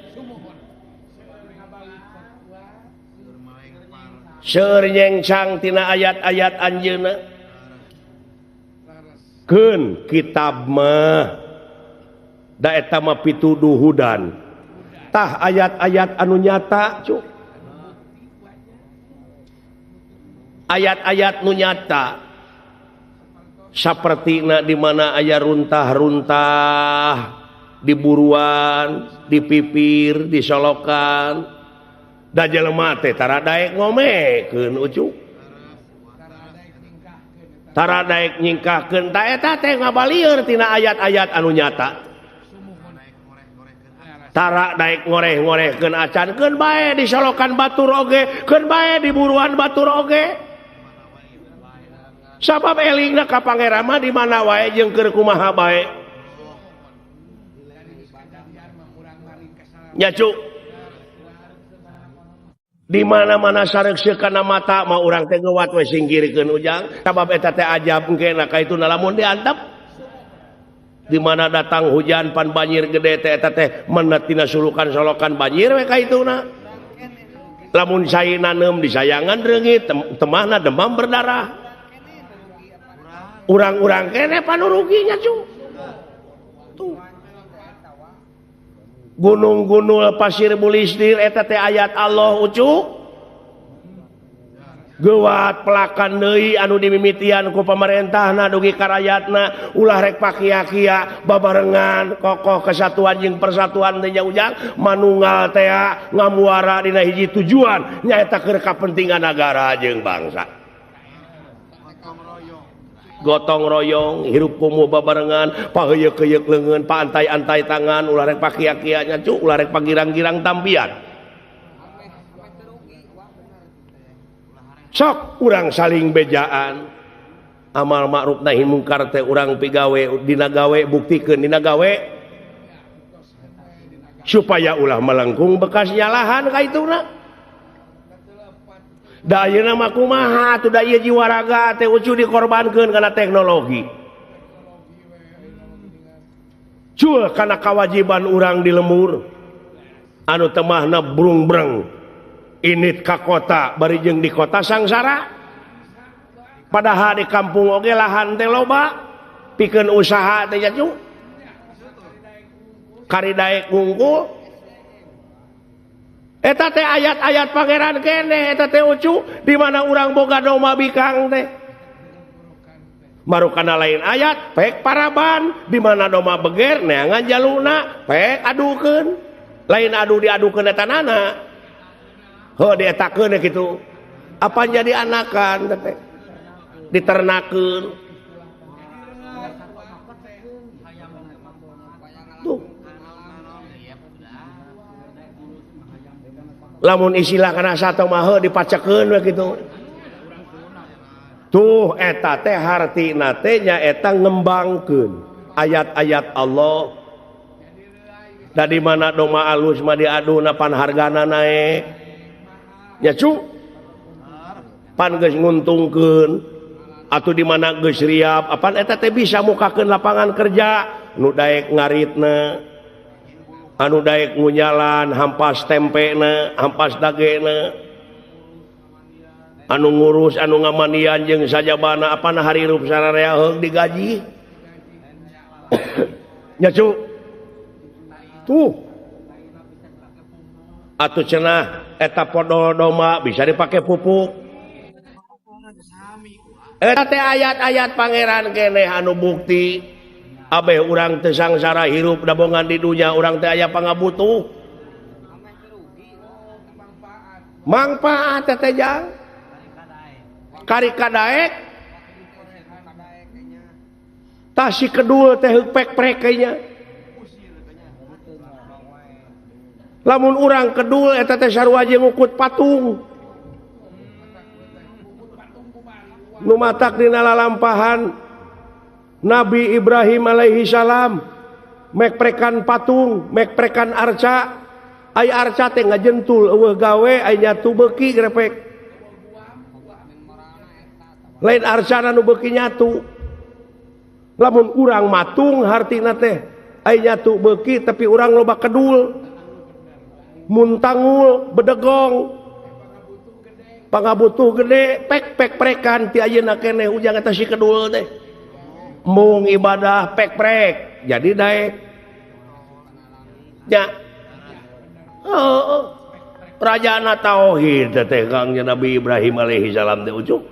Seueur nyengcang tina ayat-ayat anjeunna. Keun kitab mah da eta mah pituduh hudan. Tah ayat-ayat anu nyata cu. Ayat-ayat nu nyata sapertina di mana aya runtah-runtah di buruan, di pipir, di solokan. Da jelema teh tara daek ngomekeun ucu. Tara daek nyingkahkeun ta eta teh ngabalieur tina ayat-ayat anu nyata. Tara daek ngoreh-ngorehkeun acan keun bae di solokan batur oge, keun bae di buruan batur oge. Sabab elingna ka pangeran mah di mana wae jeung keur kumaha bae. Nya cu. Di mana-mana sareuk kana mata mah urang teh ngeuwat we singkirkeun ujang, sabab eta teh ajab engke na ka itu lamun diantep. Di mana datang hujan pan banjir gede teh eta teh menet tina sulukan solokan banjir we ka ituna. Lamun cai naneum disayangan reungit, temahna demam berdarah. Urang-urang kene panuruginya cu. Tuh. Gunung-gunung pasir bulistir eta teh ayat Allah ucu. Geuwat pelakan deui anu dimimitian ku pamarentahna dugi ka rayatna ulah rek pakia-kia babarengan kokoh kesatuan jeung persatuan teh ujang manunggal teh ngamuara dina hiji tujuan nyaeta keur kapentingan nagara jeung bangsa. Gotong royong hirup kumuh babarengan paheuyeuk-heuyeuk leungeun paantai-antai tangan ulah rek pakia-kia nya cu ulah rek pagirang-girang tampian. Sok urang saling bejaan amal ma'ruf nahi mungkar teh urang pigawe dina gawe buktikeun dina gawe supaya ulah melengkung bekas nyalahan ka ituna. Da ayeuna mah kumaha atuh da ieu jiwa raga teh ucu dikorbankeun kana teknologi. Cul kana kawajiban urang di lembur anu temahna brungbreng init ka kota bari jeung di kota sangsara. Padahal di kampung oge lahan teh loba pikeun usaha teh nya cu. Kari daek ngungkul Eta teh ayat-ayat pangeran keneh eta teh ucu di mana urang boga doma bikang teh. Marukana lain ayat pek paraban di mana doma beger neangan jaluna pek adukeun. Lain adu diadukeun eta nana. Heuh dietakeun kitu. Apa jadi anakan teh? Diternakeun. Tuh. Lamun istilah kana sato mah heuh dipacekeun we kitu. Tuh eta teh hartina teh nyaeta ngembangkeun ayat-ayat Allah. Da di mana doma alus mah diaduna pan hargana naek. Nya cu. Pan geus nguntungkeun atuh di mana geus riap apan eta teh bisa mukakeun lapangan kerja nu daek ngaritna. Anu daek ngunyalan hampas tempena, hampas dagena. Anu ngurus, anu ngamanian jeung sajabana apana harirup sararea heug digaji. Nya cu. Tuh. Atuh cenah eta podol doma bisa dipake pupuk. Eta teh ayat-ayat pangeran keneh anu bukti abeh urang teu sangsara hirup dabongan di dunya urang teh aya pangabutuh. Mangpaat teh jang. Kari kadaek. Tah si kedul teh heuk pek-prek nya. Lamun urang kedul eta teh sarua jeung ngukut patung. Nu matak dina lalampahan Nabi Ibrahim alaihi salam mekprekan patung, mekprekan arca. Ai arca teh ngajentul eueuh gawe ai nyatu beuki grepek. Lain arcana nu beuki nyatu. Lamun urang matung hartina teh ai nyatu beuki tapi urang loba kedul. Muntangul, bedegong. Pangabutuh gede, pek-pek-prekan ti ayeuna keneh ujang eta si kedul teh. Mung ibadah pek-prek jadi daek nya. Oh, rajana tauhid teh Kang Nabi Ibrahim alaihi salam teh ucuk.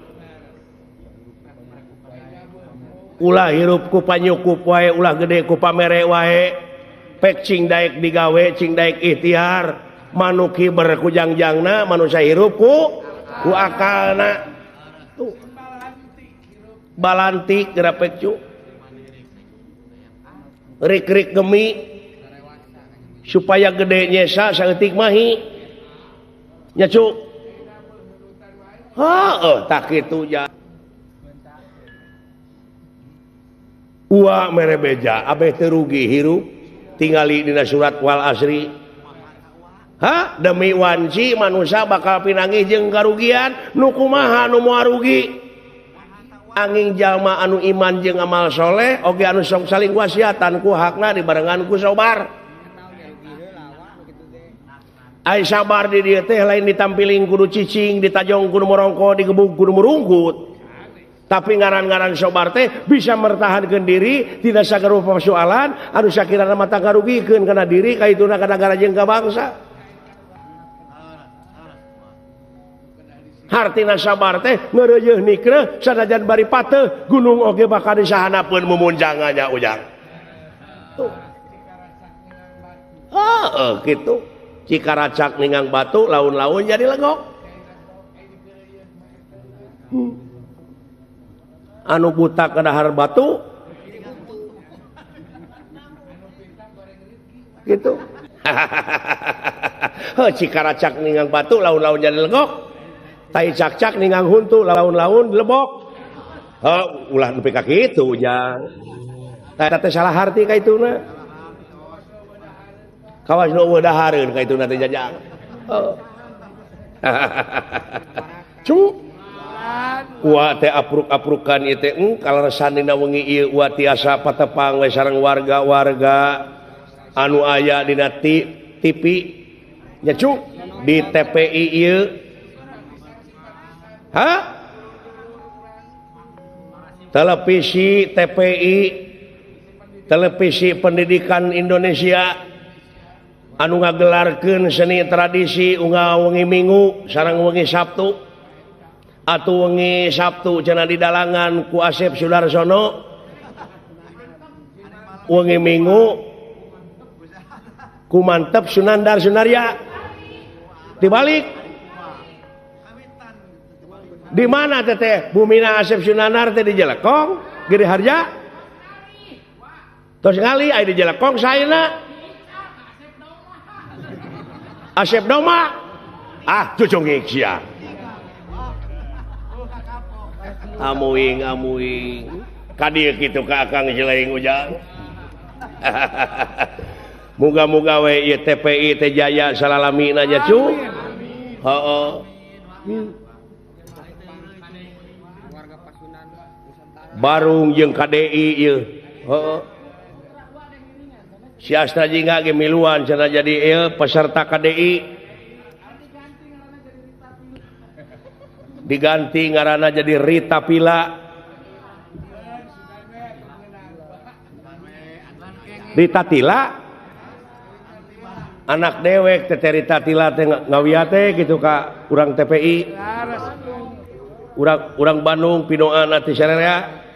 Ulah hirup ku panyukup wae, ulah gede ku pamere wae. Pek cing daek digawe, cing daek ikhtiar, manuk hiber ku jangjangna, manusia hirup ku akalna. Tuh. Balantik gerapek cu. Rik-rik gemi supaya gede nyesa saeutik mahi. Nya cu. Heuh tak kitu ja. Ua mere beja abeh teu rugi hirup tingali dina surat Wal Asri. Ha demi wanci manusia bakal pinangih jeung karugian nu kumaha nu moal rugi. Angin jalma anu iman jeung amal soleh oge anu sok saling wasiatan ku hakna dibarengan ku sabar. Ai sabar di dieu teh lain ditampiling kudu cicing, ditajong kudu morongko, digebug kudu murungkut. Tapi ngaran-ngaran sabar teh bisa mertahankeun diri tidak sagala persoalan anu sakirana mata ngarugikeun kana diri kaituna kana nagara jeung ka bangsa. Hartina sabar teh ngeureuyeun nikreuh sanajan bari pateuh gunung oge bakal disahanapeun mumunjangannya ujang. Tuh. Heeh kitu. Cikaracak ningang batu laun-laun jadi legok. Anu buta kedahar batu gitu. Heuh cikaracak ningang batu laun-laun jadi legok. Tai cak-cak ningang huntu laun-laun lebok. Heuh ulah nepi ka kitu ujang. Eta teh salah harti ka ituna. Kawas nu eueuh dahareun ka ituna teh jajang. Heuh. Cu. Ua teh apruk-aprukan ieu teh kaleresan dina wengi ieu ua tiasa patepang we sareng warga-warga anu aya dina TV nya cu di TPI ieu. Hah? Televisi TPI, Televisi Pendidikan Indonesia. Anu ngagelarkeun seni tradisi unggal wengi Minggu sareng wengi Sabtu. Atuh wengi Sabtu cenah di dalangan ku Asep Sudarsono. Wengi Minggu ku Mantep Sunandar Sunarya. Dibalik. Di mana teteh Bumina Asep Sunandar teh di Jelekong, Giri Harja. Terus ngali aya di Jelekong saena. Asep Doma. Ah, cucungik sia. Amuing amuing. Ka dieu kitu ka Akang Jeleng Ujang. Muga-muga we ieu TPI teh jaya salalamina nya cu. Heeh. Barung jeung KDI ieu. Heeh. Si Astra Jingga ge miluan cenah jadi ieu peserta KDI. Diganti ngaranna jadi Rita Pila. Rita Tila anak dewek teh Rita Tila teh ngawia teh gitu ka urang TPI. Urang Bandung pinoan ati sararea.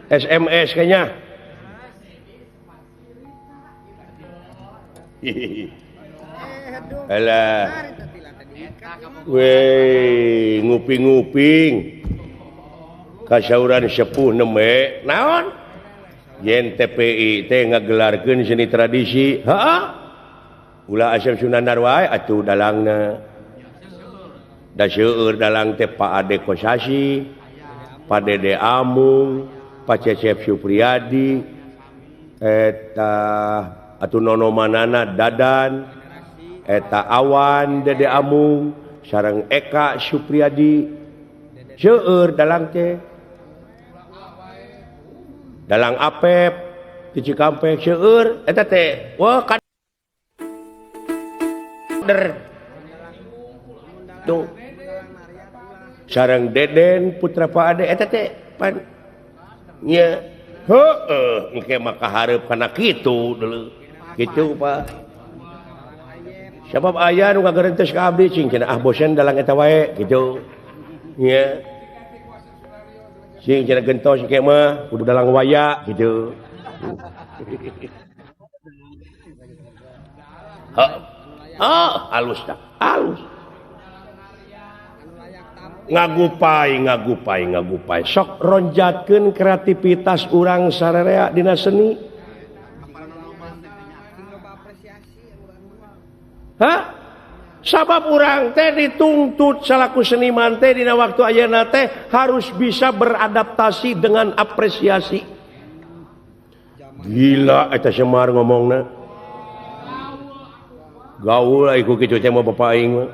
SMS kayaknya. Alah. Weh, nguping-nguping. Kasauran sepuh nembe naon? Yen TPI teh ngagelarkeun seni tradisi. Heeh. Ulah Asep Sunandar wae atuh dalangna. Da seueur dalang teh Pak Ade Kosasi, Pak Dede Amung, Pak Cecep Supriyadi, eta atuh nono manana Dadan, eta Awan Dede Amung, sareng Eka Supriyadi. Seueur dalang teh. Dalang Apep di Cikampek seueur eta teh. Wah kader. Tuh. Sareng Deden putra Pak Ade eta teh pan nya heueuh engke mah kahareup kana kitu deuleu. Kitu Pak. Sabab aya nu ngagerentes ka abdi cing cenah ah bosen dalang eta wae kitu. Nya. Cing cenah gentos engke mah kudu dalang waya kitu. Heeh. Oh, halus dah, halus. Ngagupai, ngagupai, ngagupai. Sok ronjatkeun kreativitas urang sararea dina seni. Hah? Sabab urang teh dituntut salaku seniman teh dina waktu ayeuna teh harus bisa beradaptasi dengan apresiasi. Gila eta Semar ngomongna. Gaul iku kitu teh mah bapak aing mah.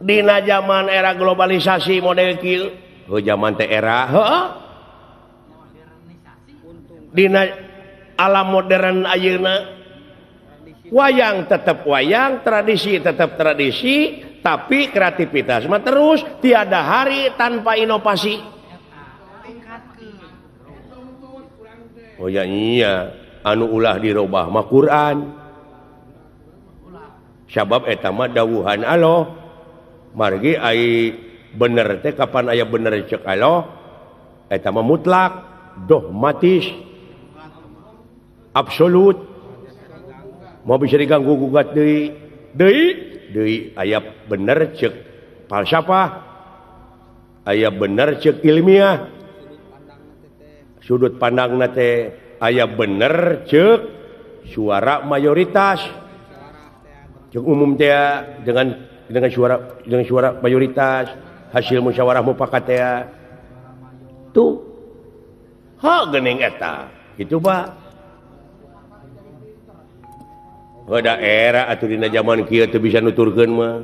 Dina zaman era globalisasi model kieu, heuh zaman teh era heuh. Dina alam modern ayeuna wayang tetap wayang, tradisi tetap tradisi, tapi kreativitas mah terus tiada hari tanpa inovasi. Oh ya iya, anu ulah dirobah mah Quran. Sabab eta mah dawuhan Allah. Margi ai bener teh kapan aya bener cek Allah eta mah mutlak, dogmatis, absolut. Mau bisa diganggu gugat deui, deui, deui aya bener cek falsafah, aya bener cek ilmiah. Sudut pandangna teh aya bener cek suara mayoritas. Cek umum teh dengan suara mayoritas hasil musyawarah mufakat teh. Tuh. Ha geuning eta. Kitu Pak. Heuh era atuh dina zaman kieu teu bisa nuturkeun mah.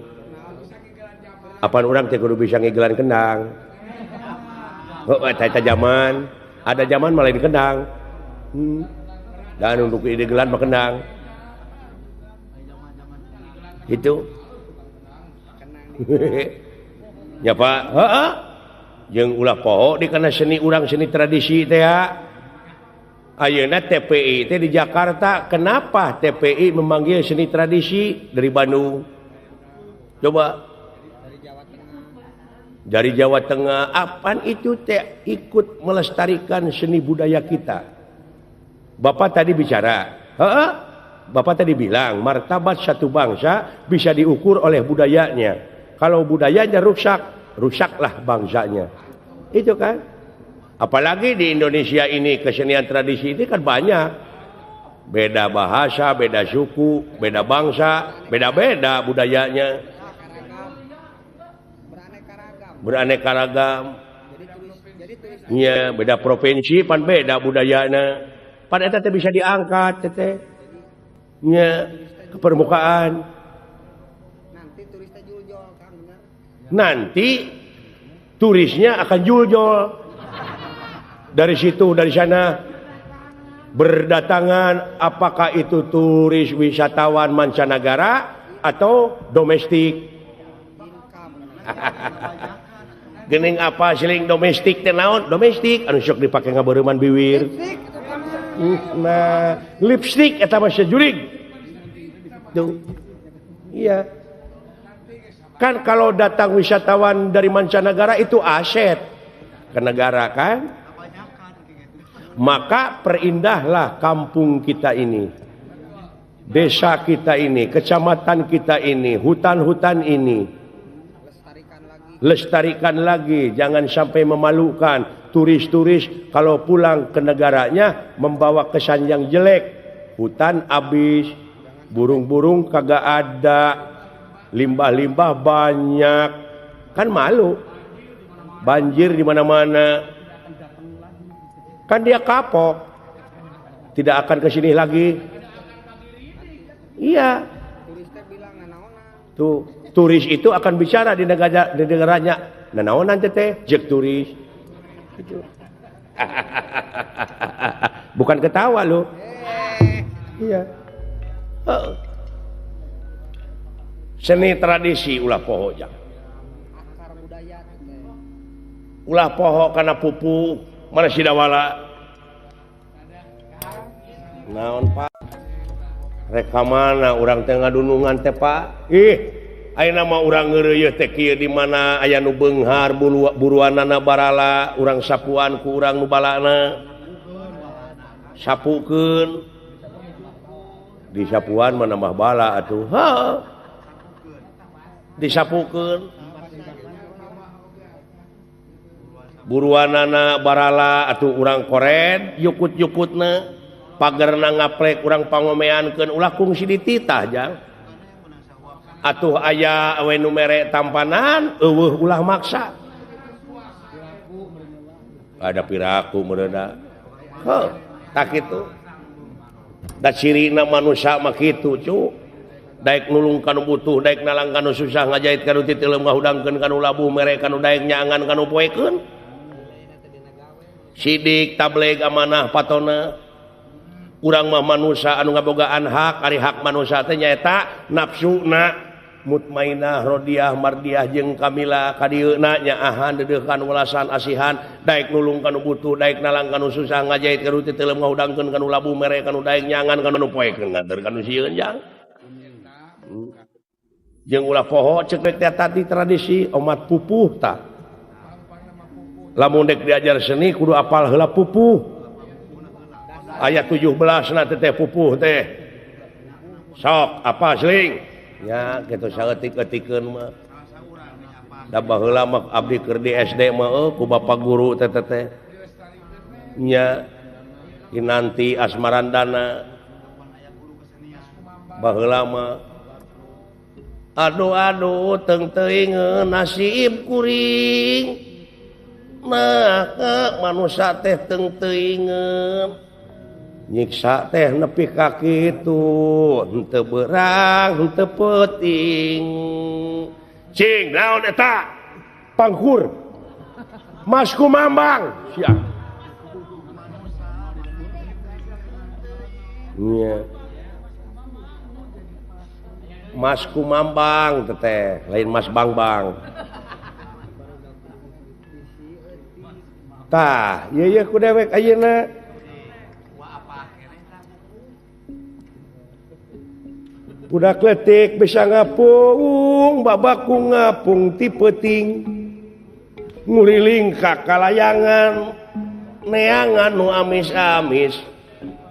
Apan urang teh kudu bisa ngigelan kendang. Heuh eta zaman, ada zaman mah lain kendang. Dan untuk idegelan mah kendang. Gitu. Ya Pak, heeh. Jeung ulah poho di kana seni urang seni tradisi teh. Ayeuna TPI teh di Jakarta, kenapa TPI memanggil seni tradisi dari Bandung? Coba dari Jawa Tengah, apaan itu teh ikut melestarikan seni budaya kita. Bapak tadi bicara, heeh. Bapak tadi bilang martabat satu bangsa bisa diukur oleh budayanya. Kalau budayanya rusak, rusaklah bangsanya. Itu kan? Apalagi di Indonesia ini kesenian tradisi ini kan banyak. Beda bahasa, beda suku, beda bangsa, beda-beda budayanya. Beraneka ragam. Iya, beda provinsi pan beda budayanya. Pan eta teh bisa diangkat teh. Nya ke permukaan. Nanti turisnya akan juljol. Dari situ, dari sana berdatangan, apakah itu turis wisatawan mancanegara atau domestik. Gening apa siling domestik teh naon? Domestik anu sok dipake ngabeureuman biwir. Nah, lipstick eta mah sejurig. Tuh. Iya. Kan kalau datang wisatawan dari mancanegara itu aset ke negara kan? Maka perindahlah kampung kita ini, desa kita ini, kecamatan kita ini, hutan-hutan ini. Lestarikan lagi, jangan sampai memalukan. Turis-turis kalau pulang ke negaranya membawa kesan yang jelek. Hutan habis, burung-burung kagak ada, limbah-limbah banyak. Kan malu. Banjir di mana-mana. Kan dia kapok, tidak akan ke sini lagi. Iya. Tuh, turis itu akan bicara di negara, di negaranya. Nanaonan teteh, jek turis. Gitu. Bukan ketawa loh. Iya. Seni tradisi ulah poho jang. Ulah poho karena pupu. Mana sidawala? Naon Pak? Reka mana urang teh ngadunungan teh Pak? Ih, ayeuna mah urang ngeureuyeuh teh kieu di mana aya nu beunghar buruanana barala, urang sapuan ku urang nu balana. Sapukeun. Di sapuan mah nambah bala atuh. Heuh. Disapukeun. Buruanana barala atuh urang kored yukut-yukutna pagerna ngaplek urang pangomeankeun ulah kungsi dititah jang atuh aya we nu mere tampanan eueuh ulah maksa ada piraku meureuna heuh tak kitu da cirina manusia mah kitu cu daek nulung kanu butuh daek nalang kanu susah ngajait kanu titileum ngahudangkeun kanu labuh mere kanu daek nyangan kanu poekeun sidik tableg amanah patona urang mah manusia anu ngabogaan hak ari hak manusia teh nyaeta nafsuna mutmainah rodiah mardiah jeung kamila kadieuna nyaahan deudeuhkan welasan asihan daek nulung kanu butuh daek nalang kanu susah ngajait kanu titeuleum ngahudangkeun kanu labuh mere kanu daek nyangan kanu nu poekeun nganter kanu sieun jang jeung ulah poho ceuk teh tadi tradisi omat pupuh tah. Lamun dek diajar seni kudu apal heula pupuh. Ayat 17 na teh pupuh teh. Sok apa seling? Ya kitu saeutik-eutikeun mah. Da baheula mah abdi keur di SD mah ku bapak guru teh teh. Nya Kinanti Asmarandana. Baheula mah aduh aduh teung teuingeun nasib kuring. Nah, manusia teh teung teuingeun nyiksa teh nepi ka kitu henteu beurang henteu peuting cing naon eta pangkur Mas Kumambang sia nya Mas Kumambang teteh lain Mas Bangbang. Tah, ieu ieu ku dewek ayeuna. Budak letik bisa ngapung babaku ngapung ti peuting nguriling ka kalayangan neangan nu amis-amis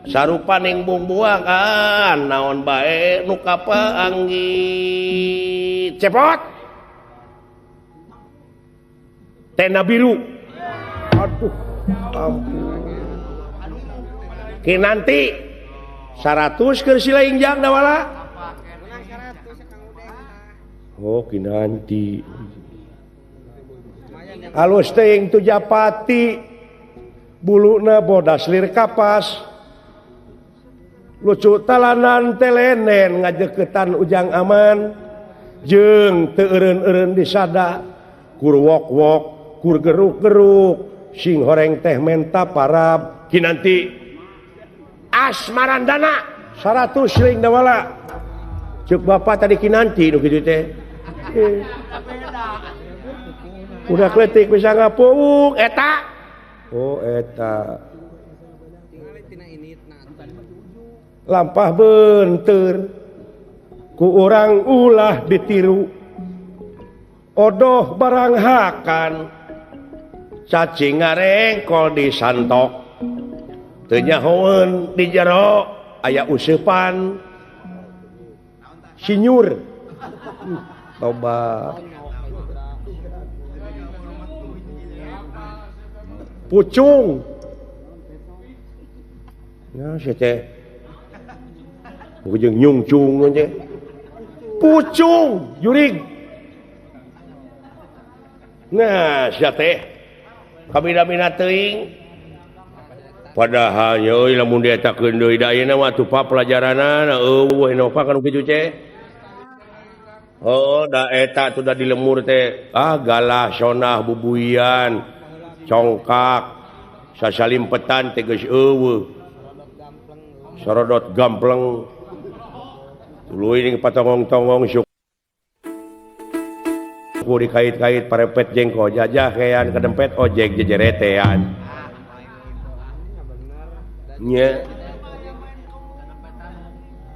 sarupaning bungbuangan naon bae nu kapanggih cepot tenda biru aduh ampun kinanti 100 keur sila injang dawala. Oh kinanti alus teuing tu japati buluna bodas lir kapas lucu talanan telenen ngajeketan ujang aman jeung teu eureun-eureun disada kur wok-wok kur geruk-geruk sing horeng teh menta parab kinanti asmarandana 100 siling dawala cek bapak tadi kinanti nu kitu teh. Udah kletik bisa ngapung eta. Oh eta. Lampah benteur ku urang ulah ditiru. Odoh barang hakan cacing ngarengkol disantok. Teu nyahoeun di jero aya useupan sinyur. Toba. Pucung. Nah, sia teh. Jeung nyungcung teh. Pucung jurig. Nah, sia teh. Kamina-mina teuing. Padahal nya euy lamun dietakeun deui da ayeuna mah atuh pelajaranana eueuh inopa kanu kitu teh. Oh, da eta tuh da di lemur teh. Ah, galah sonah bubuian, congkak, sasalimpetan teh geus eueuh. Sorodot gampleng. Tuluy ning patongong-tongong syukur dikait-kait parepet jengko jajah kean kedempet ojek jejeretean. Nya.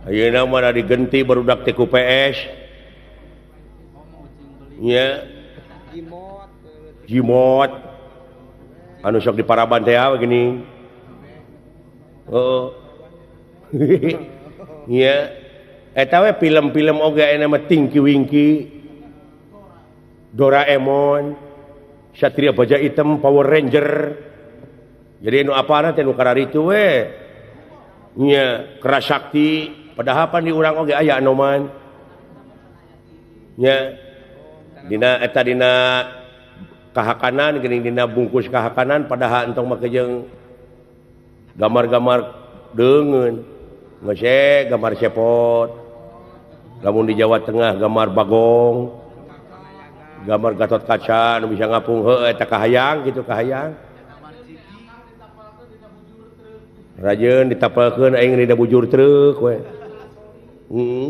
Ayeuna mah da digenti barudak teh ku PS. Nya. Jimot. Anu sok di paraban teh gini. Heeh. Nya. Eta we film-film oge aya mah Tinky Winky. Doraemon, Satria Baja Hitam, Power Ranger. Jadi nu apana teh nu kararitu we. Nya Kerasakti, padahal pan di urang oge aya anoman. Nya. Dina eta dina kahakanan geuning dina bungkus kahakanan padahal entong make jeung gambar-gambar deungeun. Geus gambar cepot. Lamun di Jawa Tengah gambar Bagong. Gambar Gatot Kaca nu bisa ngapung heuh eta kahayang kitu kahayang. Rajeun ditapelkeun aing dina bujur truk we. Heeh.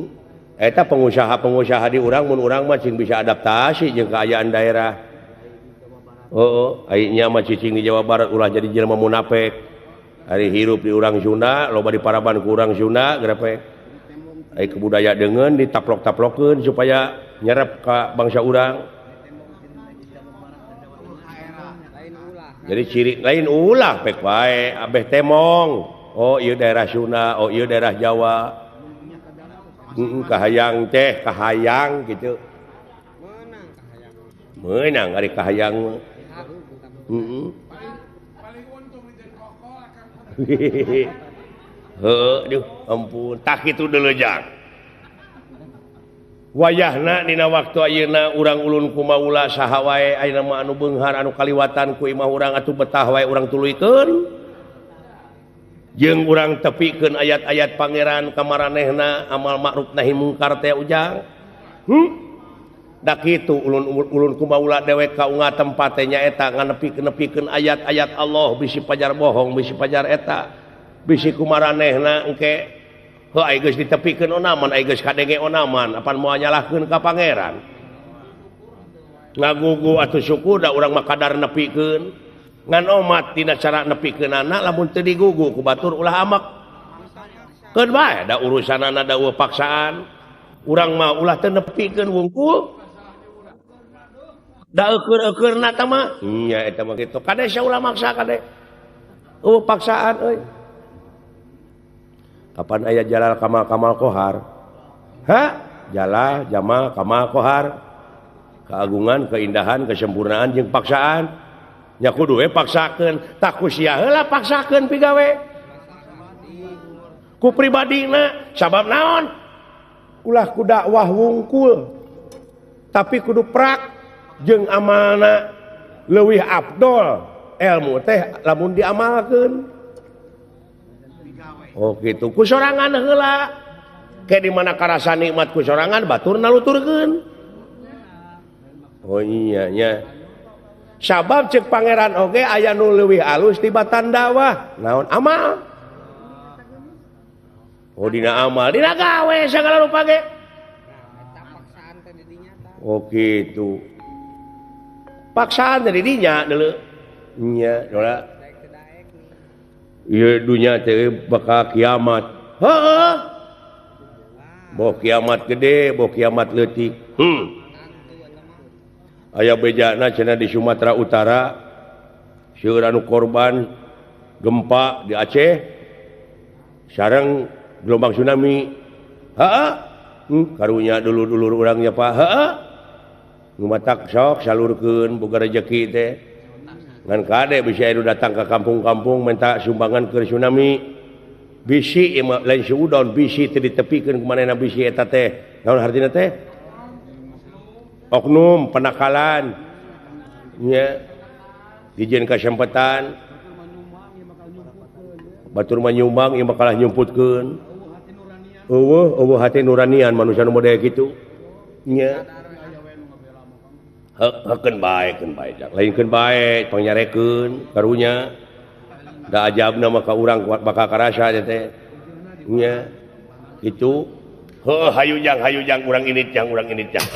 Eta pengusaha-pengusaha di urang mun urang mah cing bisa adaptasi jeung kaayaan daerah. Heeh, aya nya mah cicing di Jawa Barat ulah jadi jelema munafik. Ari hirup di urang Sunda, loba di paraban ku urang Sunda grepe. Ari kebudaya deungeun ditaplok-taplokeun supaya nyerep ka bangsa urang. Jadi ciri lain ulah pek wae abeh temong. Oh ieu daerah Sunda, oh ieu daerah Jawa. Kahayang teh kahayang gitu. Meunang ari kahayang mah. Heeh. Heuh, duh ampun, tah kitu deuleu jang. Wayahna dina waktu ayeuna urang ulun kumaula saha wae ayeuna mah anu beunghar anu kaliwatan ku imah urang atuh betah wae urang tuluykeun. Jeung urang tepikeun ayat-ayat pangeran ka maranehna amal ma'ruf nahi mungkar teh ujang. Da kitu ulun kumaula dewek ka unga tempat teh nyaeta nganepi-nepikeun ayat-ayat Allah bisi pajar bohong bisi pajar eta bisi kumaranehna engke heuh ai geus ditepikeun onaman ai geus kadenge onaman apan moal nyalahkeun ka pangeran. Ngagugu atuh syukur da urang mah kadar nepikeun ngan omat dina cara nepikeunana lamun teu digugu ku batur ulah amak. Keun bae da urusanana da eueuh paksaan. Urang mah ulah teu nepikeun wungkul. Da eukeun-eukeurna tah mah. Nya eta mah kitu. Kade sia ulah maksa kade. Eueuh paksaan euy. Kapan aya Jalal Kamal Kamal Kohar? Ha? Jalal Jamal Kamal Kohar. Keagungan, keindahan, kesempurnaan jeung paksaan. Nya kudu we paksakeun. Tah ku sia heula paksakeun pigawe. Ku pribadina sabab naon? Ulah ku dakwah wungkul. Tapi kudu prak jeung amalna leuwih afdol ilmu teh lamun diamalkeun. Oh gitu, ku sorangan heula. Ke di mana karasa nikmat ku sorangan batur naluturkeun. Oh iya nya. Sabab cek pangeran oge aya nu leuwih alus tibatan dakwah. Naon amal? Oh dina amal, dina gawe sagala rupa ge. Oh gitu. Paksaan dari dinya deuleu. Nya dola. Ieu dunya teh bakal kiamat. Heeh. Boh kiamat gede, boh kiamat leutik. Aya bejana cenah di Sumatera Utara seueur anu korban gempa di Aceh sareng gelombang tsunami. Heeh. Karunya dulur-dulur urangnya Pak. Heeh. Nu matak sok salurkeun boga rejeki teh. Ngan kade bisa anu datang ke kampung-kampung minta sumbangan ke tsunami. Bisi ieu mah lain suudon bisi teu ditepikeun ku manehna bisi eta teh. Naon hartina teh? Oknum penakalan nya dijieun kasempetan batur mah nyumbang ieu mah kalah nyumputkeun. Eueuh eueuh hati nuranian manusia nu model kitu nya. Heukeun bae keun bae lainkeun bae pangnyarekeun karunya. Da ajabna mah ka urang bakal karasa teh nya kitu. Heuh hayu jang urang ini jang urang ini jang.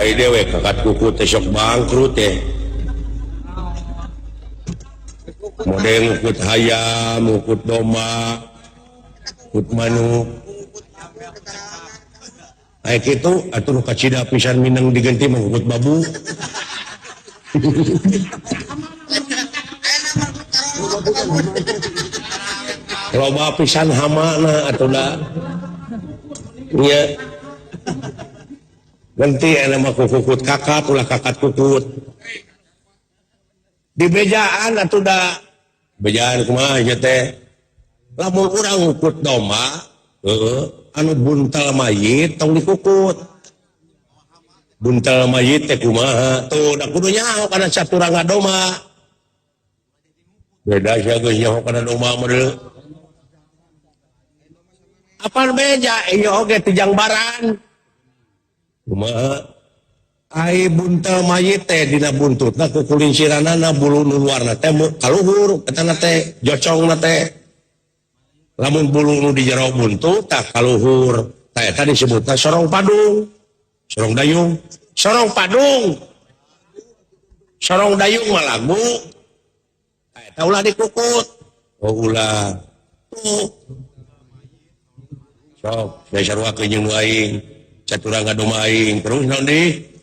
Ai dewe kakat kuku teh sok bangkrut teh. Mode ngukut hayam, ngukut domba, ngukut manuk. Ai kitu atuh nu kacida pisan mineng digenti mah ngukut babu. Loba pisan hamana atuh da. Nya. Ganti aya mah kukut kakat ulah kakat kukut. Di bejaan atuh da. Bejaan kumaha ieu teh? Lamun urang ngukut domba, heueuh, anu buntal mayit tong dikukut. Buntal mayit teh kumaha? Tuh da kudu nyaho kana saturanga domba. Beda sia geus nyaho kana domba mah deuleu. Apaan beja ieu oge teh jangbaran. Kumaha? Ai buntal mayit teh dina buntutna kukulinciranana bulu nu luarna teh kaluhur etana teh jocongna teh. Lamun bulu nu di jero buntut tah kaluhur. Tah eta disebutna sorong padung. Sorong dayung, sorong padung. Sorong dayung mah lagu. Tah eta ulah dikukut. Oh ulah. Tuh. Sok, saya sarua jeung nu aing. Caturang domba aing terus naon deui?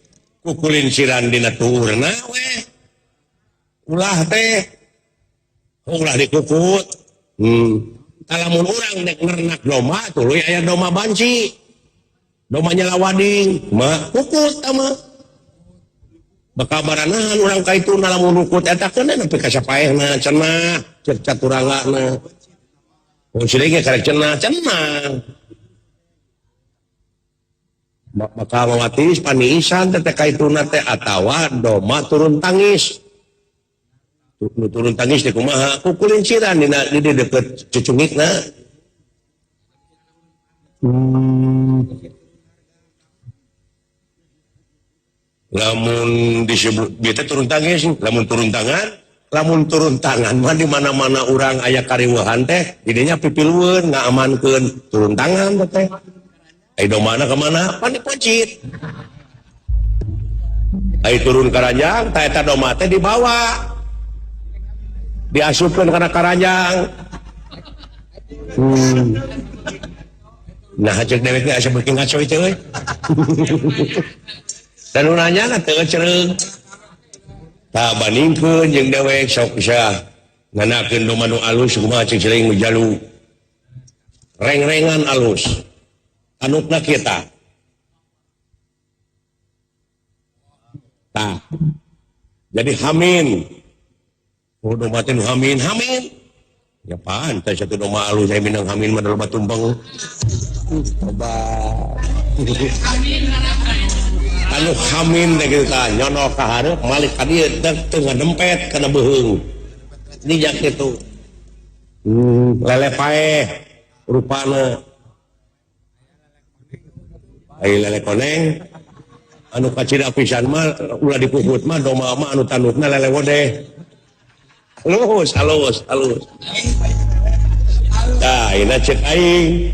Kukulinsiran dina tuurna we. Ulah teh. Ulah dikukut. Lamun urang nek nernak domba tuluy aya domba banci. Domba nyalawading, mah kukut tah mah. Bakal baranahan urang ka itu lamun nukut eta keun nepi ka sapaehna cenah cek caturangana. Oh sieu ge karek cenah cenah. Bakal mawatis paniisan teh ka ituna teh atawa domba turun tangis. Nu turun tangis teh kumaha? Kukulinciran dina di deukeut cucungikna. Lamun disebut dia teh turun tangis, lamun turun tangan mah di mana-mana urang aya kariweuhan teh didinya pipilueun ngaamankeun turun tangan teh. Ai domana ka mana? Pan dipocit. Ai turun karanjang tah eta domba teh dibawa. Diasupkeun kana karanjang. Nah cek dewek teh asa beuki ngaco teh euy. Dan nu nanya teu cereung. Tah bandingkeun jeung dewek sok bisa nganakeun domba nu alus kumaha cek siling nu jalu. Reng-rengan alus. Anukna kita. Tah. Jadi hamin. Oh domba teh nu hamin, hamin. Ya pantas satu domba alus saya minang hamin mah loba tumpeng. Coba. Anu hamin teh kitu tah nyonok ka hareup malik ka dieu teu ngadempet kana beuheung. Nijak kitu. Lele paeh rupana. Ai lele koneng anu kacida pisan mah ulah dipuput mah domba mah anu tandukna lele wodeh. Halus, halus, halus. Tah, ayeuna cek aing.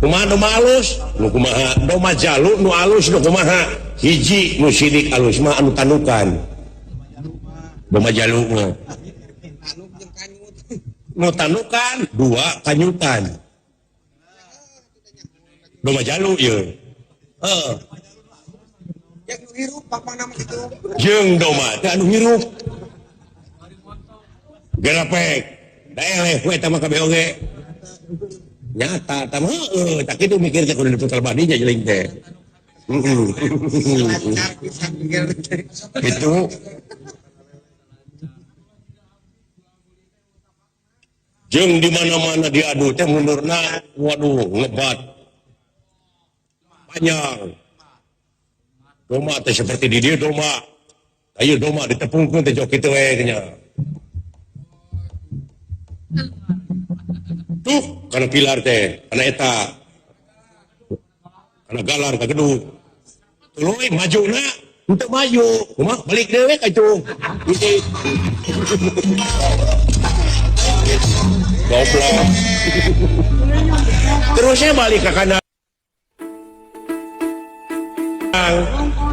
Kumaha domba alus? Nu kumaha? Domba jalu nu alus nu kumaha? Hiji nu sidik alus mah anu tandukan. Domba jalu mah. Nu tandukan, dua kanyutan. Domba jalu ieu. Heeh. Jeung domba teh anu hirup. Gerapek, daeleh we eta mah kabeh oge. Nyata eta mah heueuh, tak kitu mikir teh kudu diputar badinya jeleng teh. Itu jeung di mana-mana diadu teh mundurna waduh ngebat. Panjang. Domba teh seperti di dieu domba. Ayo domba ditepungkeun teh jok kitu we nya. Tuh kana pilar teh, kana eta. Kana galar ka gedung. Tuluy majuna, henteu maju. Kumaha balik deui ka itu. Hiji. Goblok. Terusnya balik ka kandang.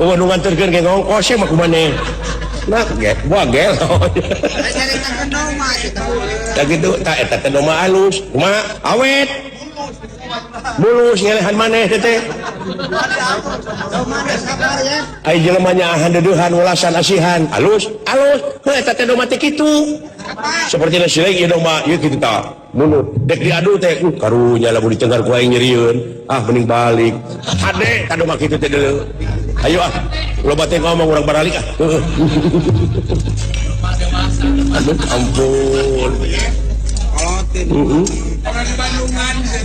Eueuh nu nganterkeun ge ngongkos mah kumaneh. Nah, gua gelo. Tak gitu, tak eta teh domba alus. Kumaha? Awet. Mulus ngelehan maneh teh teh. Ai jelema nyaahan deudeuhan welasan asihan. Alus, alus. Heuh eta teh domba teh kitu. Seperti sileung ieu domba, ieu kitu tah. Mulut dek diadu teh, karunya lamun dicenggar ku aing nyerieun. Ah mending balik. Hade ka domba kitu teh deuleu. Ayo ah, loba teh ngomong urang baralik ah. Aduh ampun.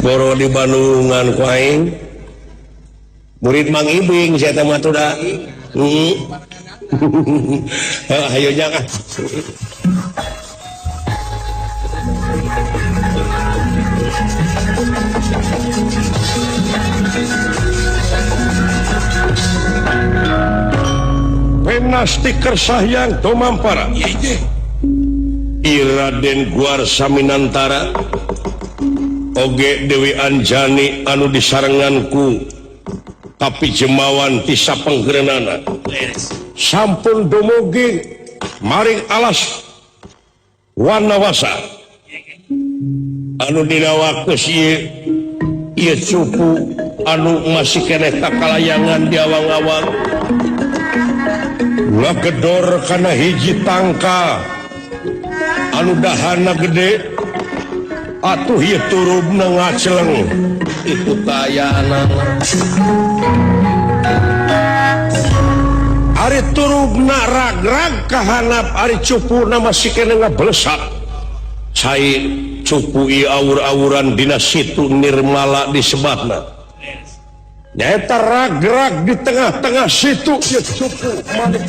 Boro di Bandungan ku aing. Murid Mang Ibing saya teh mah tuh da. Ayo jang ah. Penasti Kersahyang Tomampara Iraden Guar Saminantara oge Dewi Anjani anu disarenganku tapi jemawan ti sapenggerenana sampun dumugi maring alas Wanawasa anu dina waktu ieu cupu anu masih keneh takalayangan di awang-awang ngagedor kana hiji tangka anu dahana gede atuh ieu turubna ngaceleng itu kayaanana ari turubna ragrag kahanap ari cupuna masih keneh ngablesak cai cupu ieu awur-awuran dina situ nirmala disebatna nyaeta ragrag di tengah-tengah situ ieu cupu malik.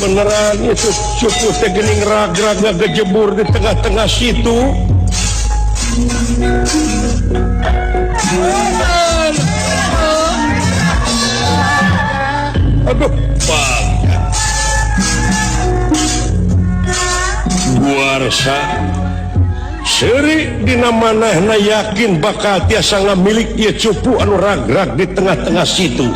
Beneran itu cupu teh geuning ragrag ngagejebur di tengah-tengah situ. Aduh, Pak. Guarsa seuri dina manehna yakin bakal tiasa ngamilik ieu cupu anu ragrag di tengah-tengah situ.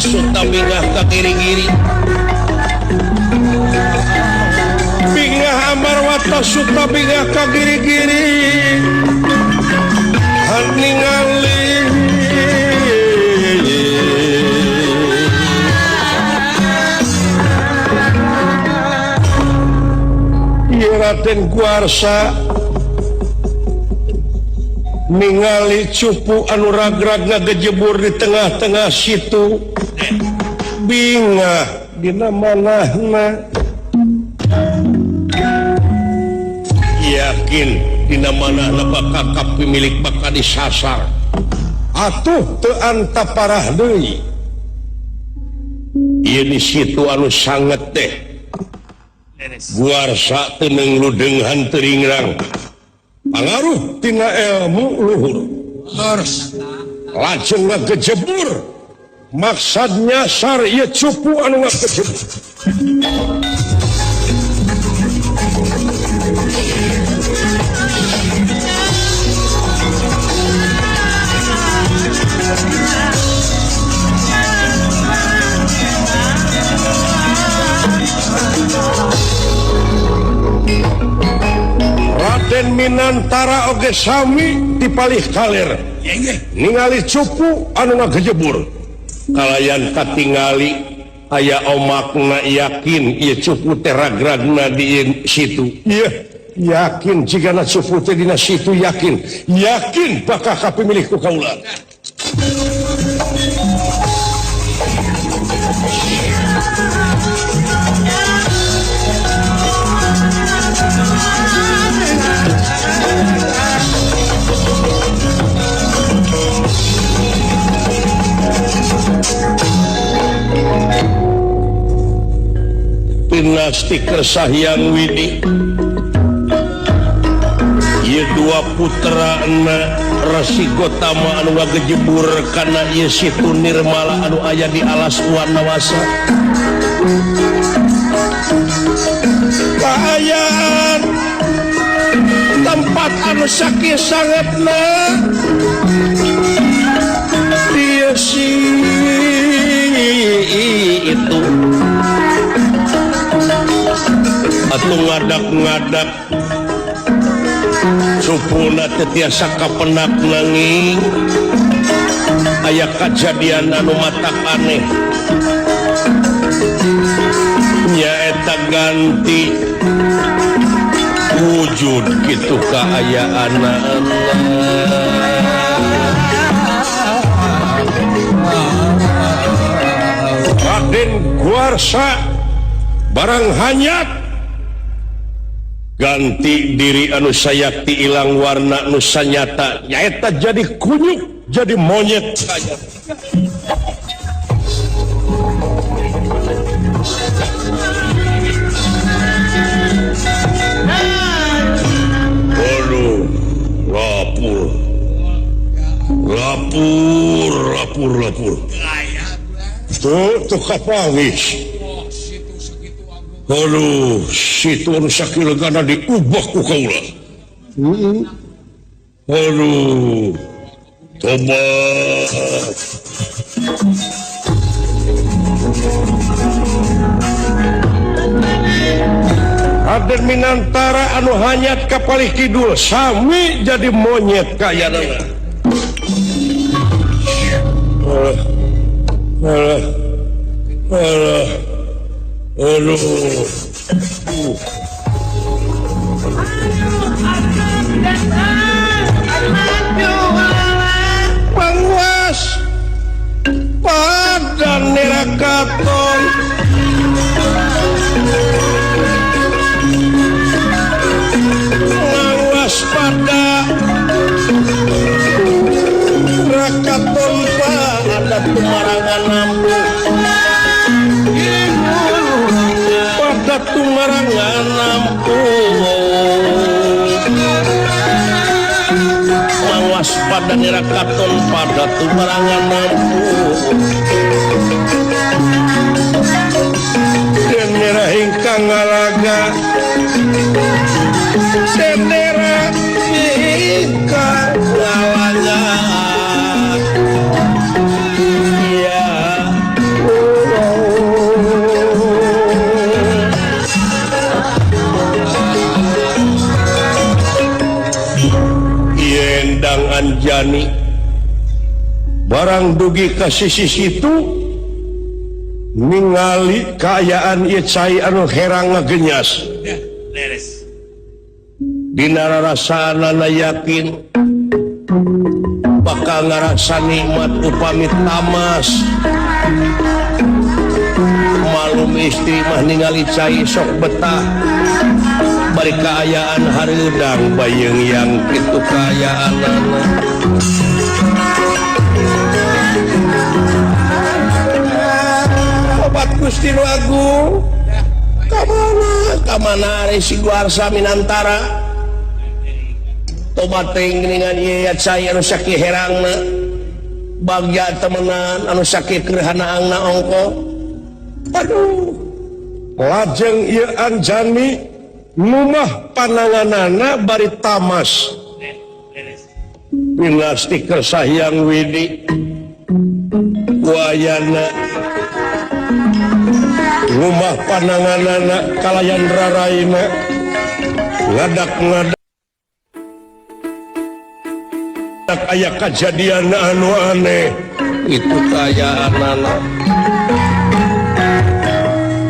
Suta bingah ka kiri-kiri, bingah Amarwata Suta bingah ka kiri-kiri, ningali ieu Raden Guarsa ningali cupu anu ragrag ngagejebur di tengah-tengah situ. Bingah dina manahna yakin dina manahna bakal kapimilik bakal disasar atuh teu anta parah deui. Ieu di situ anu sanget teh Guarsa teu nengludeunghan teu ringrang pangaruh tina ilmu luhur lajeng ngagejebur maksad nyasar ieu cupu anu ngagejebur. Raden Minantara oge sami dipalih kaler ningali cupu anu ngagejebur. Kalayan katingali aya omakna yakin ieu cupu teh ragragna di situ. Ieu yakin jigana cupu teh dina situ yakin, yakin bakal kapimilik ku kaula. Pinasti Kersahyang Widi ieu dua putra na Resi Gotama anu ngagejebur kana ieu situ Nirmala anu aya di alas Wanawasa. Kaayaan tempat anu sakieu sangetna ieu si itu atuh ngadak-ngadak cupuna teu tiasa kapenak nanging aya kajadian anu matak aneh nyaeta ganti wujud kitu kaayaanna. Raden Guarsa barang hanyat ganti diri anu sayakti ilang warna nu sanyata nyaeta jadi kunyuk jadi monyet. Aduh, lapur lapur lapur lapur tuh kapangis. Aduh, situ anu sakilegana diubah ku kaula. Aduh, tobat. Raden Minantara anu hanyat ka palih kidul sami jadi monyet kayanana. Alah. Alah. Alah. Aduh. Panguas pada nerakaton Panguas pada rakaton pada tumarangan nampu pada tumarangan nampu pada nerakaton pada tumarangan mampu denera ingkang ngalaga denera ingkang ngalaga ya Yendang Anjani barang dugi ka sisi situ ningali kaayaan ieu cai anu herang ngagenyas dina rarasaanana yakin bakal ngarasa nikmat upami tamas malum istri mah ningali cai sok betah bari kaayaan hareudang bayeung yang kitu kaayaanana. Obat Gusti Nu Agung kamana kamana ari si Guarsa Minantara tobat teuing geuningan ieu cai anu sakieu herangna bagja temenan anu sakieu kerhanaangna ongko. Aduh lajeng ieu Anjani numah pananganana bari tamas pinasti kersa Hyang Widi wayana rumah pananganana kalayan raraina ngadak-ngadak aya kajadian anu aneh itu kaayaanana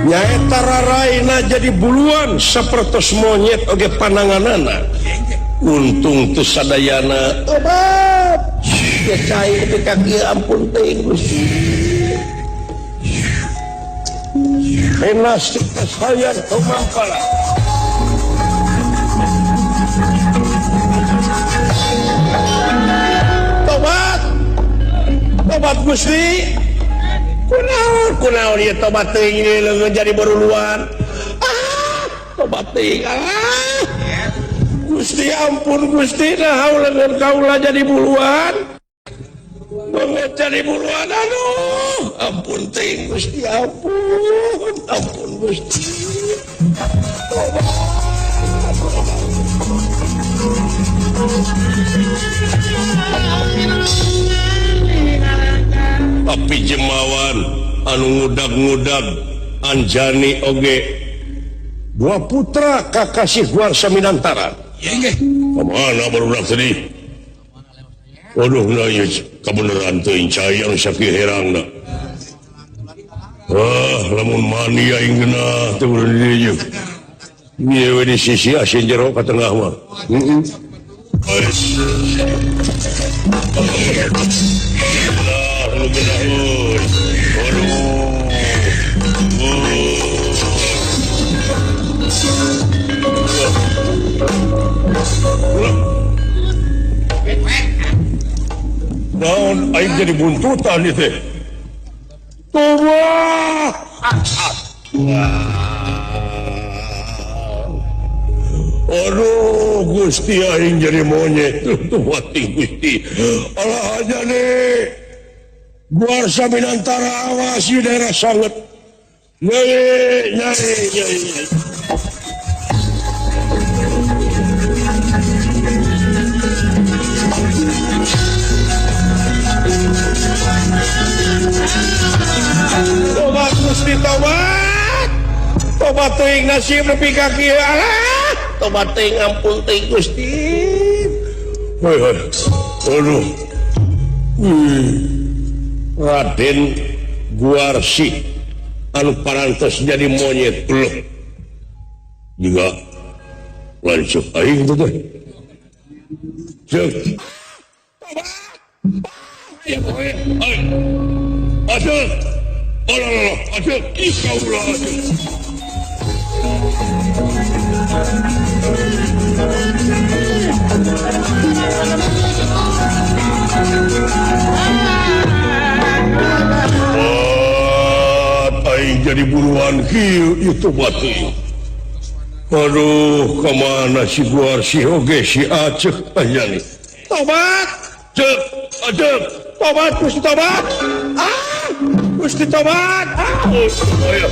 nyaeta raraina jadi buluan sapertos monyet oge pananganana untung teu sadayana tobat ge cai teu ka kieu ampun teuing Gusti Enas sayang tumampala tobat tobat Gusti kunaon kunaon ieu tobat teuing ieu leungeun jadi beruluan ah tobat teuing ah Gusti ampun Gusti naha leungeun kaula jadi buluan leungeun jadi buluan aduh ampun teuing Gusti ampun ampun Gusti tobat. Tapi jemawan anu ngudag-ngudag Anjani oge dua putra kakasih Guarsa Minantara. Kemana barudak tadi? Waduh, nah ieu kabeneran teuing cai anu sakieu herangna. Ah, lamun mani aing geunah teu di dieu. Ieu we di sisi asin jero ka tengah mah. Heeh. Naon aing jadi buntutan ieu teh. Toba. Aduh Gusti aing jadi monyet tuh Gusti. Allah aja nih. Guarsa Minantara awas di daerah sanget. Nyai nyai nyai. Tobat Gusti tobat. Tobat teuing nasib nepi ka kieu. Alah, tobat teuing ampun teuing Gusti. Hoi hoi. Aduh. Raden Guarsi anu parantos jadi monyet loh juga lanjut aing teh cek aduh alah aduh ih kaula aduh. Aing jadi buruan kieu itu batu. Aduh, kemana si Guarsi oge si Aceh aja nih. Tobat, cek, acek, tobat, Gusti tobat. Ah, Gusti tobat. Ah, ayo.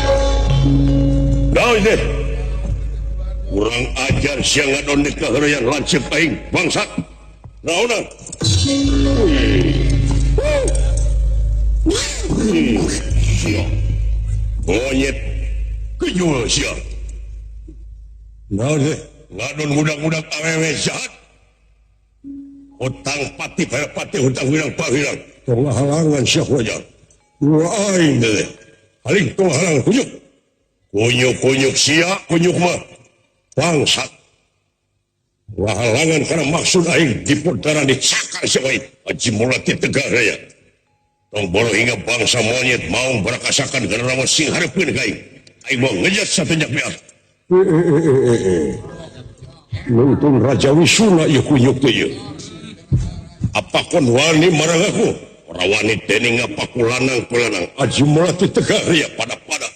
Naon teh? Kurang ajar sia ngadon kaheureuyan lanceuk aing bangsat. Naonan? Sia. Monyet kejul sia. Naon teh? Ngadon budak-budak awewe jahat. Hutang pati bayar pati hutang wirang pahirang. Tong halangan sia wajar. Ulah aing teh. Haling tong halangan kunyuk. Kunyuk-kunyuk sia kunyuk mah. Bangsat. Ulah halangan karena maksud aing diputaran dicakar sia wae. Aji mulati tegar raya. Tong boro hingga bangsa monyet mau berakasakan karena rawa sing hareupeun ka aing. Aing mau ngejat satenjak beak. Nuntung Raja Wisuna ieu kunyuk teh ieu. Apa kon wani marang aku? Ora wani dening ngapaku lanang ku lanang. Aji mulati tegar ya pada-pada.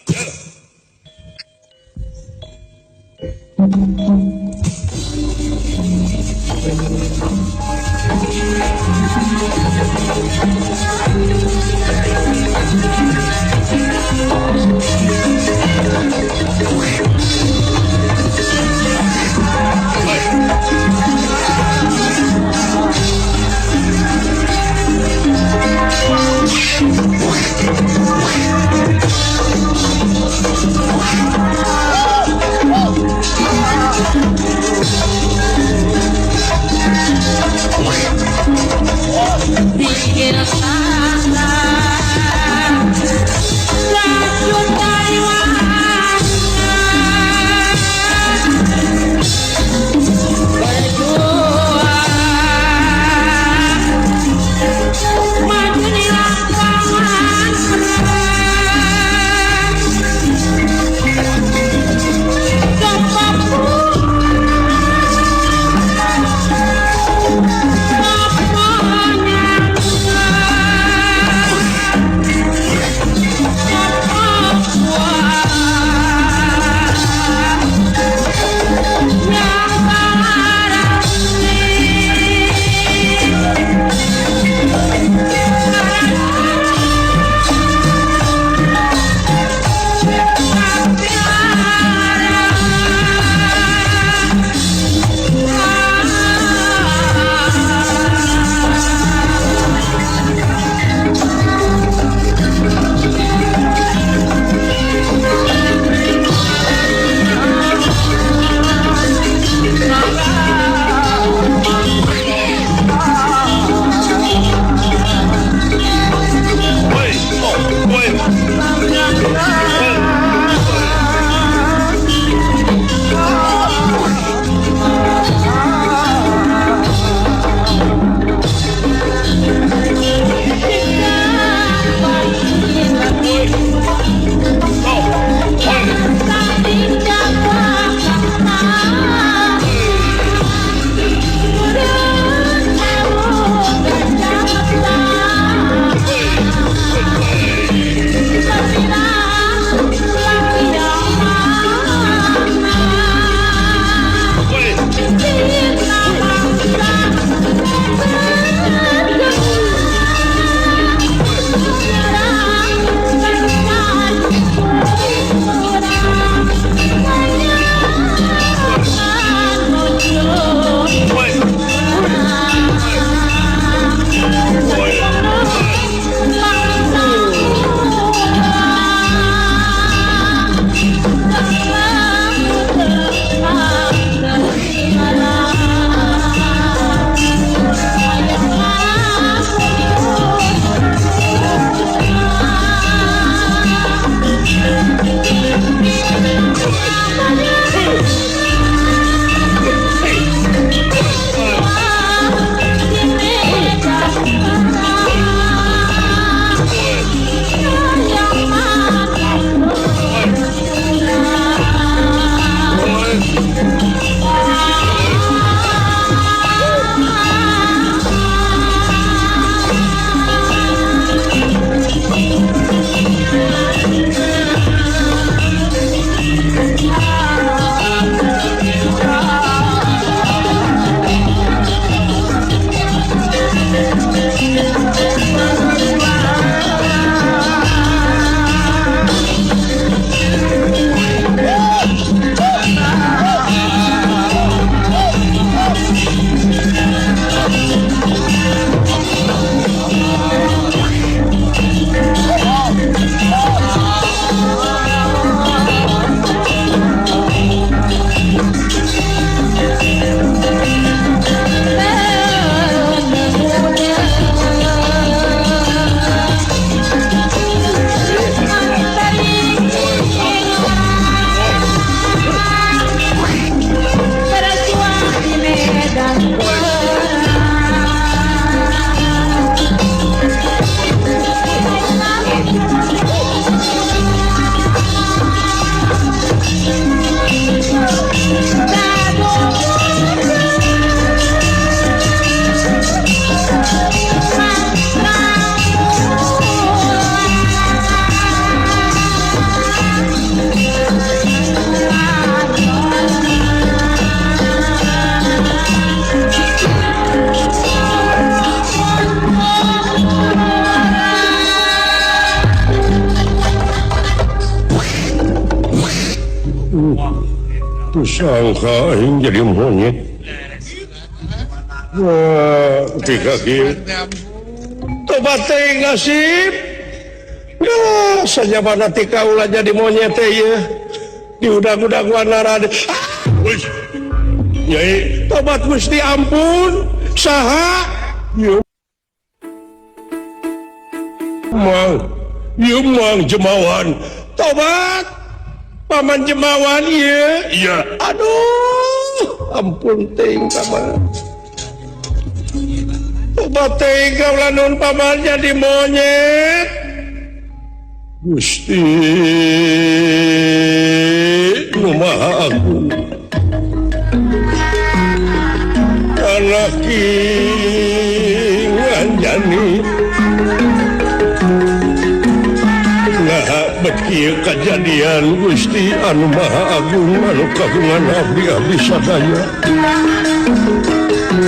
Pikir Sangka aing jadi monyet. Wah, ketika kieu. Tobat teh nasib. Ya, sajabana ti kaula jadi monyet teh ieu. Diudag-udag wanara. Wih. Nyai, tobat Gusti ampun. Saha? Ieu Mang, ieu Mang Jemawan. Tobat. Paman Jemawan ieu. Iya. Aduh, ampun teuing paman. Tobat teuing kaula nun paman jadi monyet. Gusti nu Maha Agung. Anak Anjani nah bet kieu kajadian Gusti anu Maha Agung anu kagungan abdi-abdi sadaya.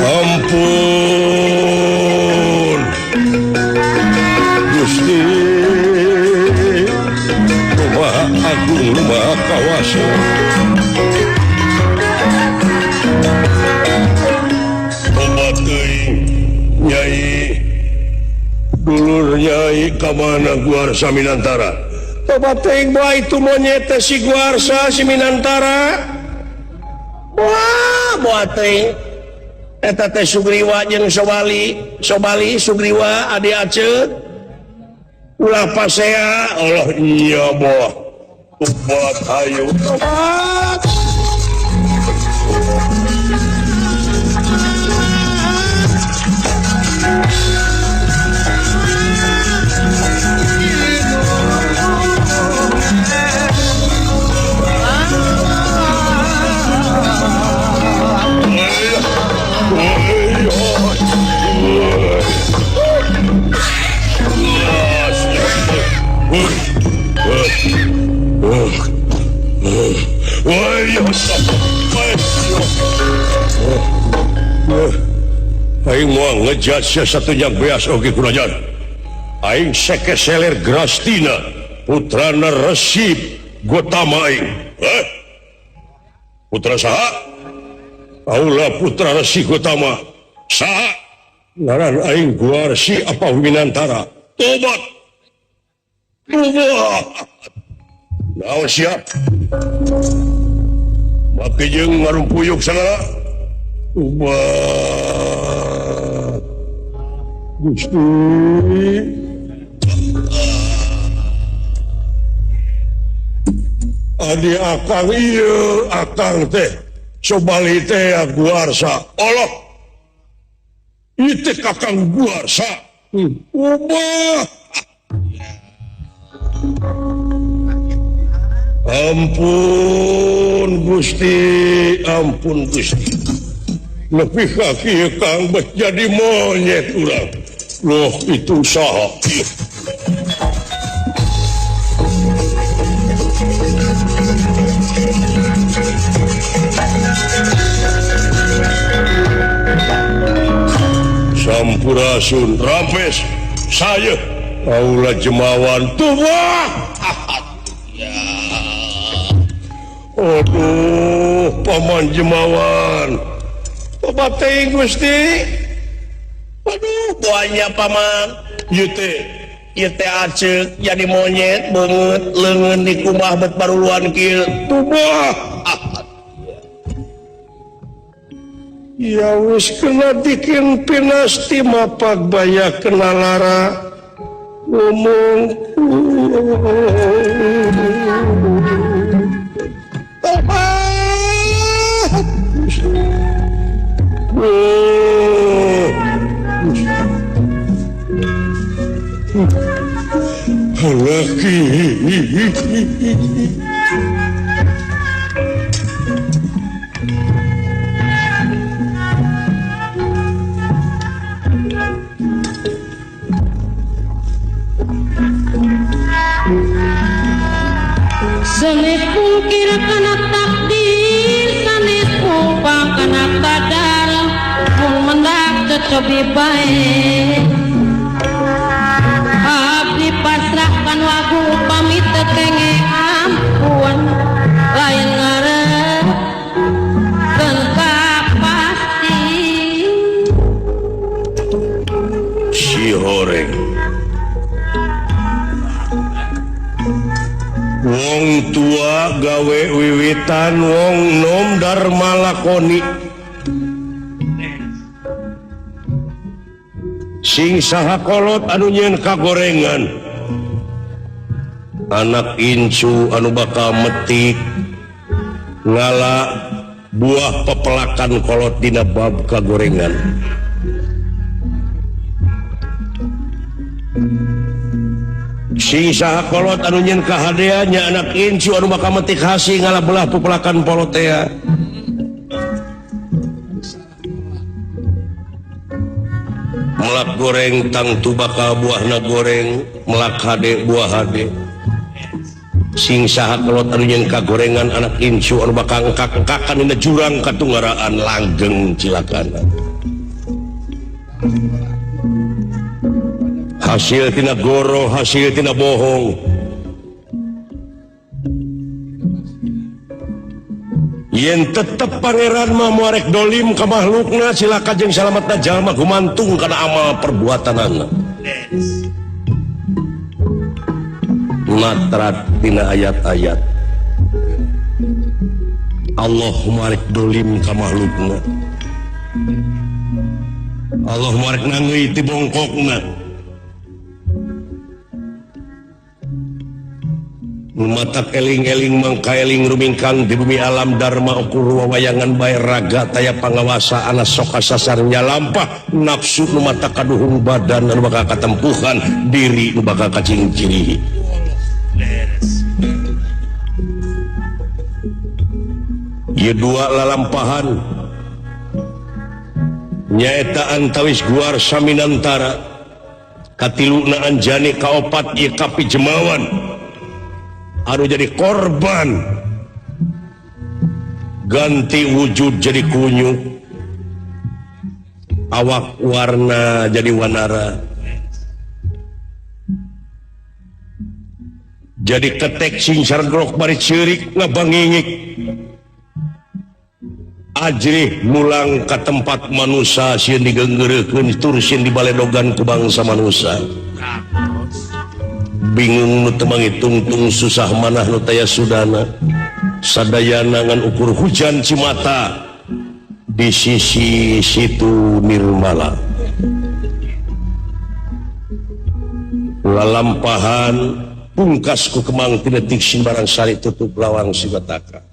Ampun Gusti nu Maha Agung nu Maha Kawasa. Tobat teuing Nyai, dulur Nyai ka mana Guarsa Minantara? Tobat teuing boa itu monyet teh si Guarsa si Minantara. Wah, boa teuing. Eta teh Sugriwa jeung Sobali, Sobali Sugriwa adi aceuk. Ulah pasea, Allah nya boa. Tobat hayu. Tobat. Aing moal ngejat sia satunya beas oge kurajan. Aing sekeseler Grastina putrana Resi Gotama aing. Heh? Putra saha? Aula putra Resi Gotama. Saha? Ngaran aing Guarsi apa Winantara. Tobat. Tobat. Naon sia? Make jeung ngarumpuyuk sagala. Tobat. Gusti. Adi akang ieu akang teh Sobali teh Guarsa. Allah. Ieu teh kakang Guarsa. Ubah. Ampun Gusti, ampun Gusti. Lebih kaki kang bet jadi monyet urang. Loh itu saha? Sampurasun Rampes, saya Aula Jemawan tua. Aduh, Paman Jemawan. Tobat teuing Gusti. Aduh, buahnya paman. Ieu teh aceuk jadi monyet beungeut leungeun di kumbah bet baruluan kieu. Tubah. Ya wis kena dikin pinasti mapak baya kena lara ngomong. Tobat. Laki. Sanes pungkir kana takdir, sanes upang kana kadar, mun mendak cocobi bae. Abdi pasrahkan wagu pamit teu kenge ampun, lain ngarep dihoreng. Wong tua gawe wiwitan, wong nom dharma lakoni. Sing saha kolot anu nyeun kagorengan, anak incu anu bakal metik ngala buah pepelakan kolot dina bab kagorengan. Sing saha kolot anu nyeun kahadean nya anak incu anu bakal metik hasi ngala belah pepelakan polotea. Melak goreng tangtu bakal buahna goreng, melak hade buah hade. Sing saha kolot anu nyeun kagorengan anak incu anu bakal engkak-engkakan dina jurang katunggaraan langgeng cilakana. Hasil tina goro, hasil tina bohong. Yen tetep pangeran mah moarek dolim ka makhlukna, cilaka jeung salametna jalma gumantung kana amal perbuatanana. Matrat tina ayat-ayat Allah moarek dolim ka makhlukna, Allah moarek nangeui ti bongkokna. Matak eling-eling mangkaeling rumingkang di bumi alam dharma ukur wawayangan bae raga taya pangawasa ana soka sasarnya lampah nafsu nu mata kaduhung badan anu bakal katempuhan diri nu bakal kacingcirihi. Ieu dua lalampahan nyaeta antawis guar saminantara katiluna anjani kaopat ieu kapi jemawan anu jadi korban ganti wujud jadi kunyuk, awak warna jadi wanara, jadi ketek sing sargrok bari ceurik ngabangingik ajrih mulang ka tempat manusa sieun digeunggeurekeun tur sieun dibaledogan ku bangsa manusa. Bingung nu teu mangitungtung susah manah nu taya sudana sadayana ngan ukur hujan cimata di sisi situ nirmala. Lalampahan pungkas ku kemang ti detik simbarang sari tutup lawang sibataka.